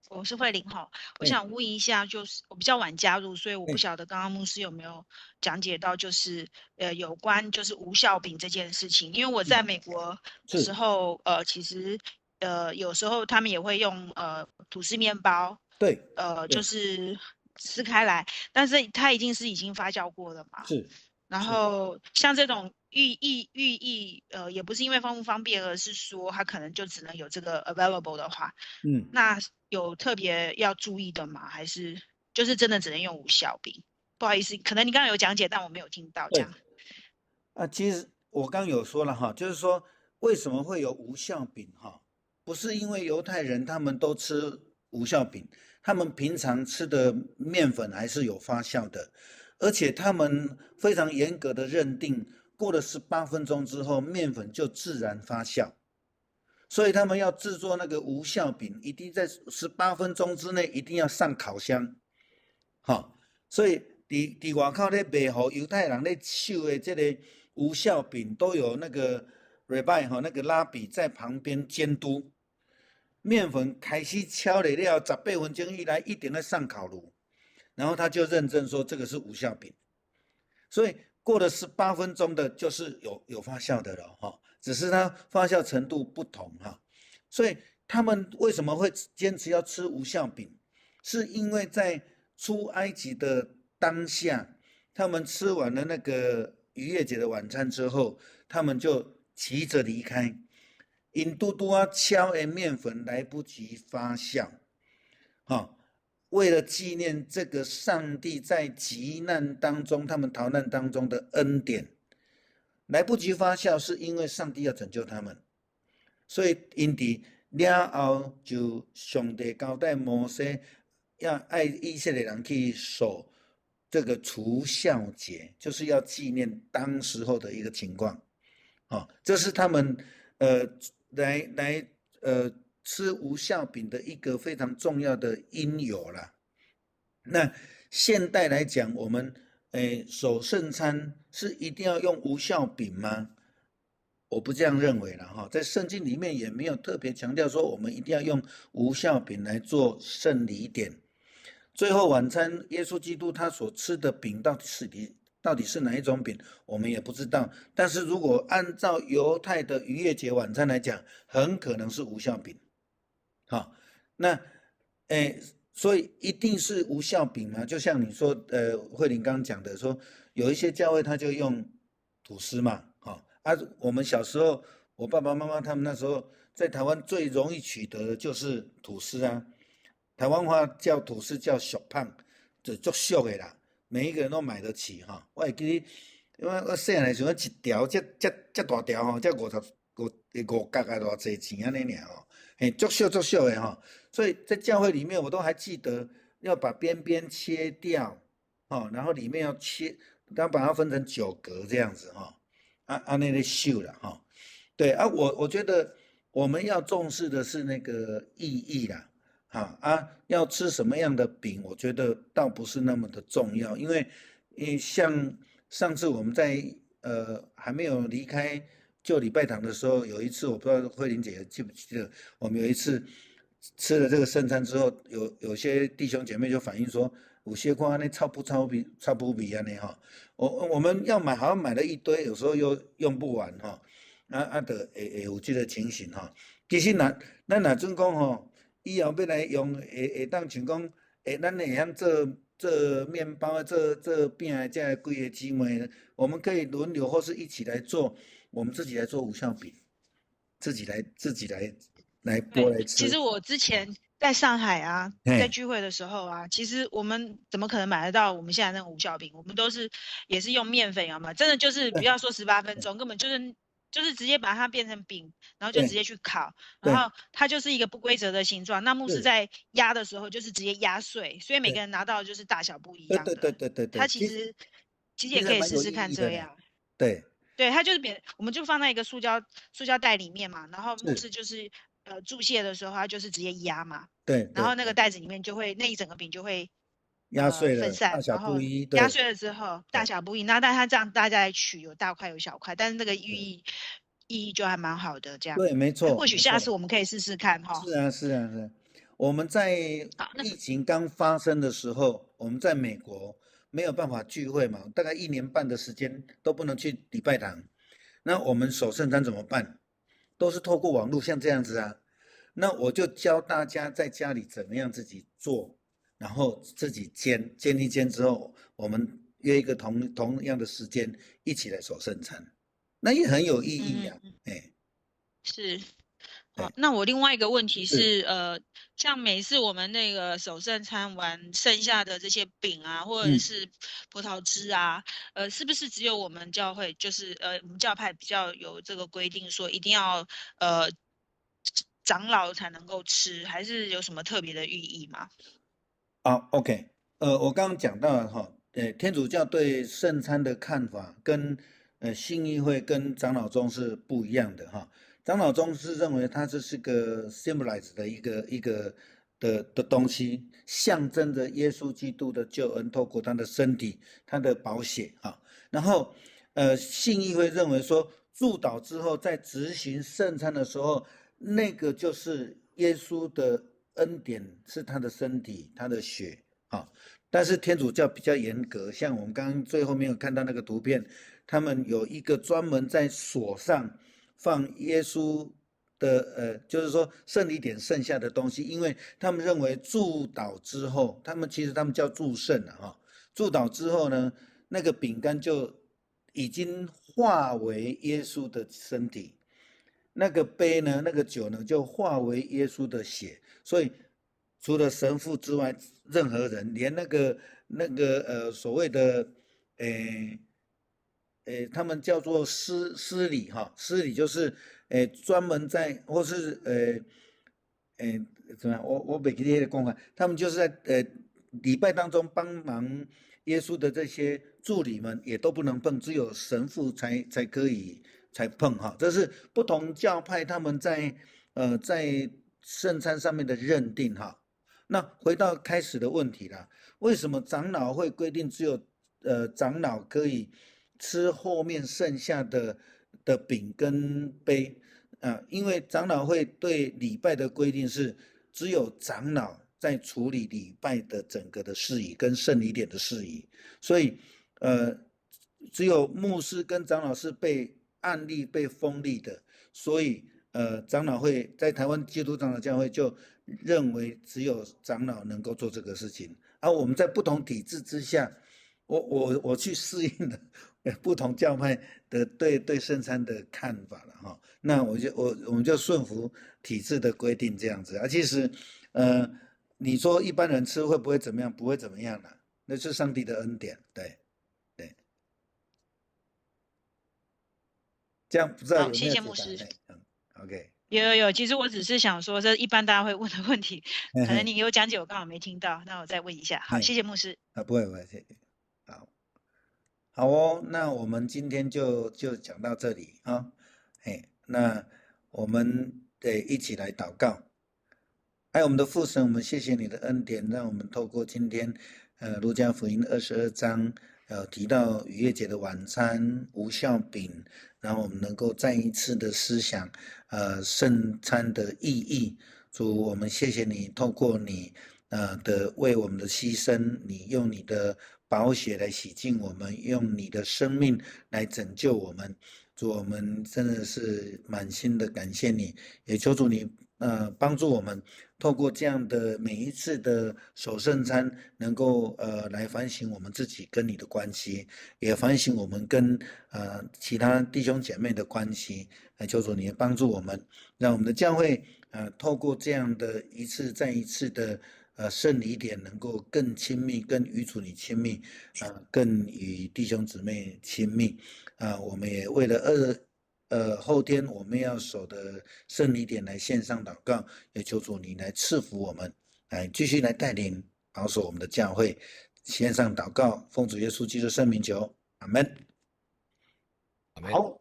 我是慧玲哈，我想問一下，就是我比較晚加入，所以我不曉得剛剛牧師有沒有講解到，就是有關就是無酵餅這件事情。因為我在美國的時候，其實有時候他們也會用吐司麵包，就是撕開來，但是它已經是已經發酵過了嘛。是。然後像這種寓意，也不是因為方不方便，而是說它可能就只能有這個 available 的話，那有特別要注意的嗎？還是就是真的只能用無酵餅？不好意思，可能你剛剛有講解，但我沒有聽到這樣。啊，其實我剛有說了哈，就是說為什麼會有無酵餅哈？不是因為猶太人他們都吃無酵餅，他們平常吃的麵粉還是有發酵的。而且他們非常嚴格的認定，過了18分鐘之後，麵粉就自然發酵。所以他們要製作那個無酵餅，一定在十八分鐘之內一定要上烤箱。好，所以佇外口咧賣予猶太人咧手的這個無酵餅，都有那個 rabbi 哈，那個拉比在旁邊監督。麵粉開始敲了了，18分鐘以內一定要上烤爐。然後他就認證說這個是無酵餅，所以過了十八分鐘的就是有發酵的了哈，只是它發酵程度不同哈。所以他們為什麼會堅持要吃無酵餅？是因為在出埃及的當下，他們吃完了那個逾越節的晚餐之後，他們就急着離開，𪜶拄拄仔敲的麵粉來不及發酵，哈。為了紀念這個上帝在急難當中，他們逃難當中的恩典，來不及發酵，是因為上帝要拯救他們，所以𪜶佇了後就上帝交代摩西，要愛以色列人去守這個除酵節，就是要紀念當時候的一個情況，哦，這是他們來吃無酵餅的一個非常重要的因由啦。那現代來講，我們守聖餐是一定要用無酵餅嗎？我不這樣認為了哈，在聖經裡面也沒有特別強調說我們一定要用無酵餅來做聖禮典。最後晚餐，耶穌基督他所吃的餅到底是哪一種餅，我們也不知道。但是如果按照猶太的逾越節晚餐來講，很可能是無酵餅。好，那所以一定是無酵餅嗎？就像你說，慧玲剛剛講的，說有一些教會他就用吐司嘛，好啊，我們小時候，我爸爸媽媽他們那時候在台灣最容易取得的就是吐司啊，台灣話叫吐司叫俗麭，就足俗的啦，每一個人都買得起哈。我會記得，因為我細漢的時陣，一條這這這大條吼，才55角啊，偌濟錢按呢爾吼。嘿，足俗足俗的哈，所以在教會裡面，我都還記得要把邊邊切掉，哦，然後裡面要切，然後把它分成九格這樣子哈，啊按呢咧守啦哈，對啊，我覺得我們要重視的是那個意義啦，哈啊，要吃什麼樣的餅，我覺得倒不是那麼的重要，因為，像上次我們在還沒有離開舊禮拜堂的時候，有一次我不知道慧玲姐記不記得，我們有一次吃了這個聖餐之後，有些弟兄姐妹就反映說，有些看按呢臭噗臭味臭噗味按呢哈，我們要買好像買了一堆，有時候又用不完哈，啊就會有這個情形哈。其實若咱若準講吼，以後欲來用會當像講，咱會曉做麵包、做餅的這幾個姊妹，我們可以輪流或是一起來做。我們自己來做無酵餅，自己來剝來吃。其實我之前在上海啊，在聚會的時候啊，其實我們怎麼可能買得到我們現在那個無酵餅？我們都是也是用麵粉，有沒有？真的就是不要說18分鐘，根本就是直接把它變成餅，然後就直接去烤，然後它就是一個不規則的形狀。那牧師在壓的時候就是直接壓碎，所以每個人拿到就是大小不一樣的。它其實也可以試試看這樣。對，它就是扁，我們就放在一個塑膠袋裡面嘛，然後牧師就是祝謝的時候，他就是直接壓嘛。然後那個袋子裡面就會那一整個餅就會壓碎了，分散，大小不一。壓碎了之後大小不一，那但它這樣大家來取有大塊有小塊，但是那個寓意義就還蠻好的，這樣。對，沒錯。或許下次我們可以試試看哈。是啊，是啊，是。我們在疫情剛發生的時候，我們在美國沒有辦法聚會嘛，大概一年半的時間都不能去禮拜堂。那我們守聖餐怎麼辦？都是透過網絡，像這樣子啊。那我就教大家在家裡怎麼樣自己做，然後自己煎，煎一煎之後，我們約一個同樣的時間一起來守聖餐，那也很有意義呀。哎，是。好，那我另外一個問題是，像每次我們那個守聖餐完剩下的這些餅啊，或者是葡萄汁啊，是不是只有我們教會，就是我們教派比較有這個規定，說一定要長老才能夠吃，還是有什麼特別的寓意嗎？啊，OK，我剛剛講到哈，天主教對聖餐的看法跟信義會跟長老宗是不一樣的哈。長老宗是認為它這是個 symbolize 的一個的東西，象徵着耶穌基督的救恩，透過他的身體、他的寶血啊。然後，信義會認為說，祝禱之後在執行聖餐的時候，那個就是耶穌的恩典，是他的身體、他的血啊。但是天主教比較嚴格，像我們剛剛最後面有看到那個圖片，他們有一個專門在鎖上放耶穌的就是說聖禮典剩下的東西，因為他們認為祝禱之後，他們其實他們叫祝聖了哈。祝禱之後呢，那個餅乾就已經化為耶穌的身體，那個杯呢，那個酒呢，就化為耶穌的血。所以除了神父之外，任何人，連那個所謂的他們叫做司禮哈，司禮就是專門在或是怎麼樣？我袂記得彼个講法，他們就是在禮拜當中幫忙耶穌的這些助理們也都不能碰，只有神父才可以才碰哈。這是不同教派他們在聖餐上面的認定哈。那回到開始的問題啦，為什麼長老會規定只有長老可以吃後面剩下的餅跟杯啊？因為長老會對禮拜的規定是，只有長老在處理禮拜的整個的事宜跟聖禮典的事宜，所以只有牧師跟長老是被按立被封立的，所以長老會在台灣基督長老教會就認為只有長老能夠做這個事情，而我們在不同體制之下，我去適應了不同教派的對聖餐的看法了哈，那我就我我們就順服體制的規定這樣子啊。其實，你說一般人吃會不會怎麼樣？不會怎麼樣了，那是上帝的恩典，對對。這樣不知道有沒有謝謝牧師。嗯，OK。有有有，其實我只是想說，這一般大家會問的問題，可能你有講解，我剛好沒聽到，那我再問一下。好，謝謝牧師。啊，不會不會，謝謝。好，好哦，那我們今天就講到這裡啊。哎，那我們得一起來禱告。愛我們的父神，我們謝謝你的恩典，讓我們透過今天，路加福音22章，提到逾越節的晚餐、無酵餅，然後我們能夠再一次的思想，聖餐的意義。主，我們謝謝你，透過你，的為我們的犧牲，你用你的寶血來洗淨我們，用你的生命來拯救我們。主，我們真的是滿心的感謝你，也求主你幫助我們，透過這樣的每一次的守聖餐，能夠來反省我們自己跟你的關係，也反省我們跟其他弟兄姐妹的關係。來求主你幫助我們，讓我們的教會透過這樣的一次再一次的聖禮典，能夠更親密，更與主你親密，啊，更與弟兄姊妹親密。啊，我們也為了後天我們要守的聖禮典來獻上禱告，也求主你來賜福我們，來繼續來帶領保守我們的教會。獻上禱告，奉主耶穌基督聖名求，阿門。阿門。好，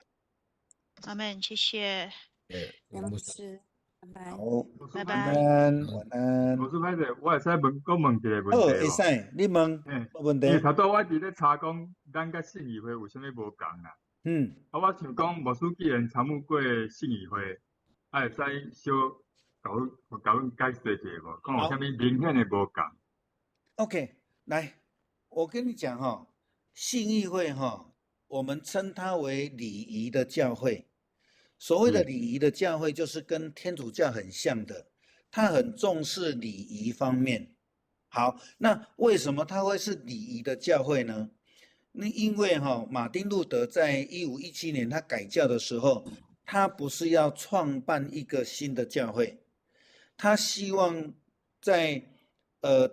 阿門，謝謝。楊牧師，拜拜。好，拜拜。晚安，晚安。牧師歹勢，我會使問，閣問一個問題好，會使，你問，無問題。因為頭拄我佇咧查講，咱佮信義會有啥物無仝啦？啊，我想講，牧師既然參與過信義會，啊，會使小共阮解釋一下無？講有啥物明顯的無仝？OK，來，我跟你講哈，信義會哈，我們稱它為禮儀的教會。所謂的禮儀的教會，就是跟天主教很像的，他很重視禮儀方面。好，那為什麼他會是禮儀的教會呢？那因為哈，馬丁路德在1517年他改教的時候，他不是要創辦一個新的教會，他希望在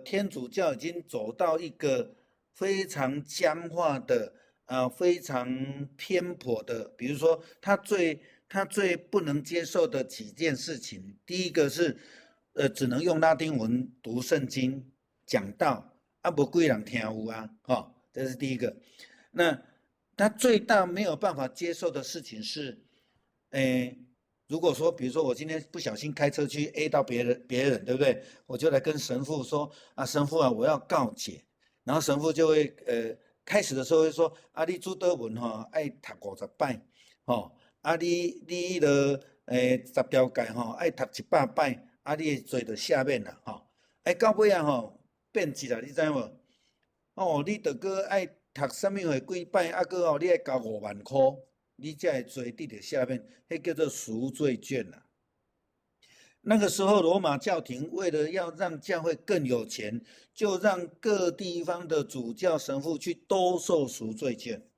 天主教已經走到一個非常僵化的、非常偏頗的，比如說他最不能接受的幾件事情，第一個是只能用拉丁文讀聖經講道，啊，無幾人聽有啊，吼，這是第一個。那他最大沒有辦法接受的事情是，誒，如果說，比如說我今天不小心開車去 A 到別人，對不對？我就來跟神父說，啊，神父啊，我要告解。然後神父就會，開始的時候會說，啊，你主禱文吼愛讀50擺，吼，啊，你彼个，10條誡吼愛讀100擺，啊，你的罪就赦免啦，吼。哎，到尾啊吼變質啦，你知無？哦，你著閣愛讀啥物貨幾擺，啊，閣吼你愛交5萬箍，你才會罪得著赦免，彼叫做贖罪券啦。那個時候，羅馬教廷為了要讓教會更有錢，就讓各地方的主教神父去兜售贖罪券。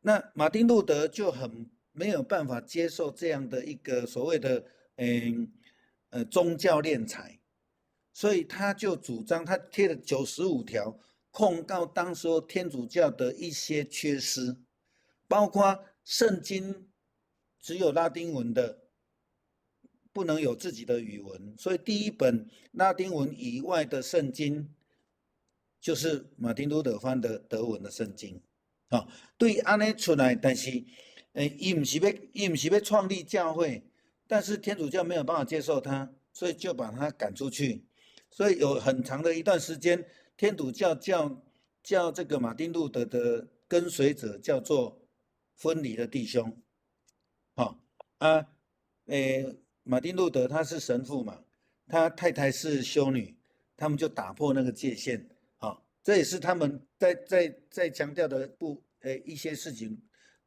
那馬丁路德就很沒有辦法接受這樣的一個所謂的宗教斂財，所以他就主張，他貼了95條控告當時候天主教的一些缺失，包括聖經只有拉丁文的，不能有自己的語文，所以第一本拉丁文以外的聖經，就是馬丁路德翻的德文的聖經。啊，對按呢出來，但是，伊毋是欲創立教會，但是天主教沒有辦法接受他，所以就把他趕出去。所以有很長的一段時間，天主教叫這個馬丁路德的跟隨者叫做分離的弟兄。好啊，馬丁路德他是神父嘛，他太太是修女，他們就打破那個界限，好，這也是他們在強調的不，一些事情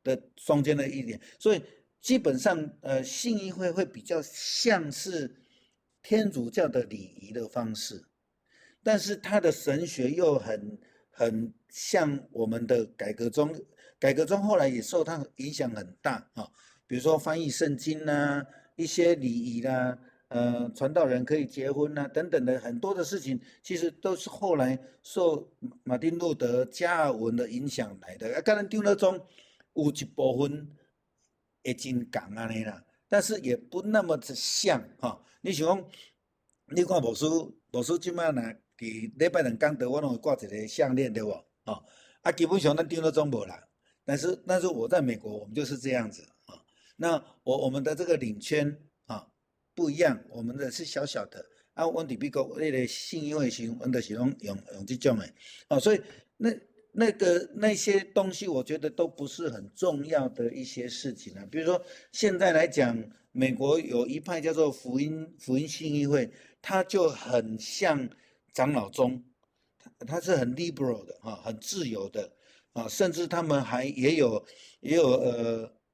的中間的一點。所以基本上，信義會會比較像是天主教的禮儀的方式，但是他的神學又很像我們的改革宗，改革宗後來也受他影響很大啊，比如說翻譯聖經啊，一些禮儀啦，傳道人可以結婚啊，等等的很多的事情，其實都是後來受馬丁路德、加爾文的影響來的。啊，佮咱長老宗有一部分會真仝按呢啦，但是也不那麼的像哈。你想講，你看牧師，牧師這擺若佇禮拜兩講道，我攏會掛一個項鏈對無？吼，啊，基本上咱長老宗無啦。但是我在美國，我們就是這樣子啊。那我們的這個領圈啊不一樣，我們的是小小的。啊，阮佇美國彼個信義會時，阮就是攏用這種的。哦，所以那些東西，我覺得都不是很重要的一些事情啊。比如說現在來講，美國有一派叫做福音信義會，它就很像長老宗，它是很 liberal 的哈，很自由的啊，甚至他們還也有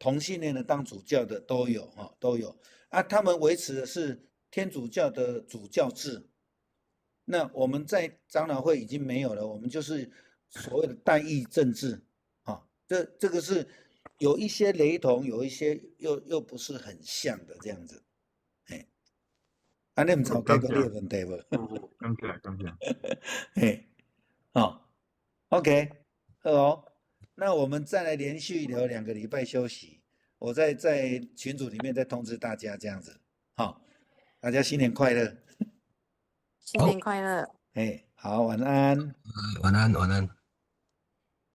同性戀的當主教的都有哈，都有啊。他們維持的是天主教的主教制，那我們在長老會已經沒有了，我們就是所謂的代議政治啊，這個是有一些雷同，有一些又不是很像的這樣子，哎，啊，你毋知有解決你的問題無？感謝感謝。嘿，好，OK，好哦，那我們再來連續留2個禮拜休息，我再在群組裡面再通知大家這樣子，好，大家新年快樂，新年快樂，哎，好，晚安，晚安，晚安。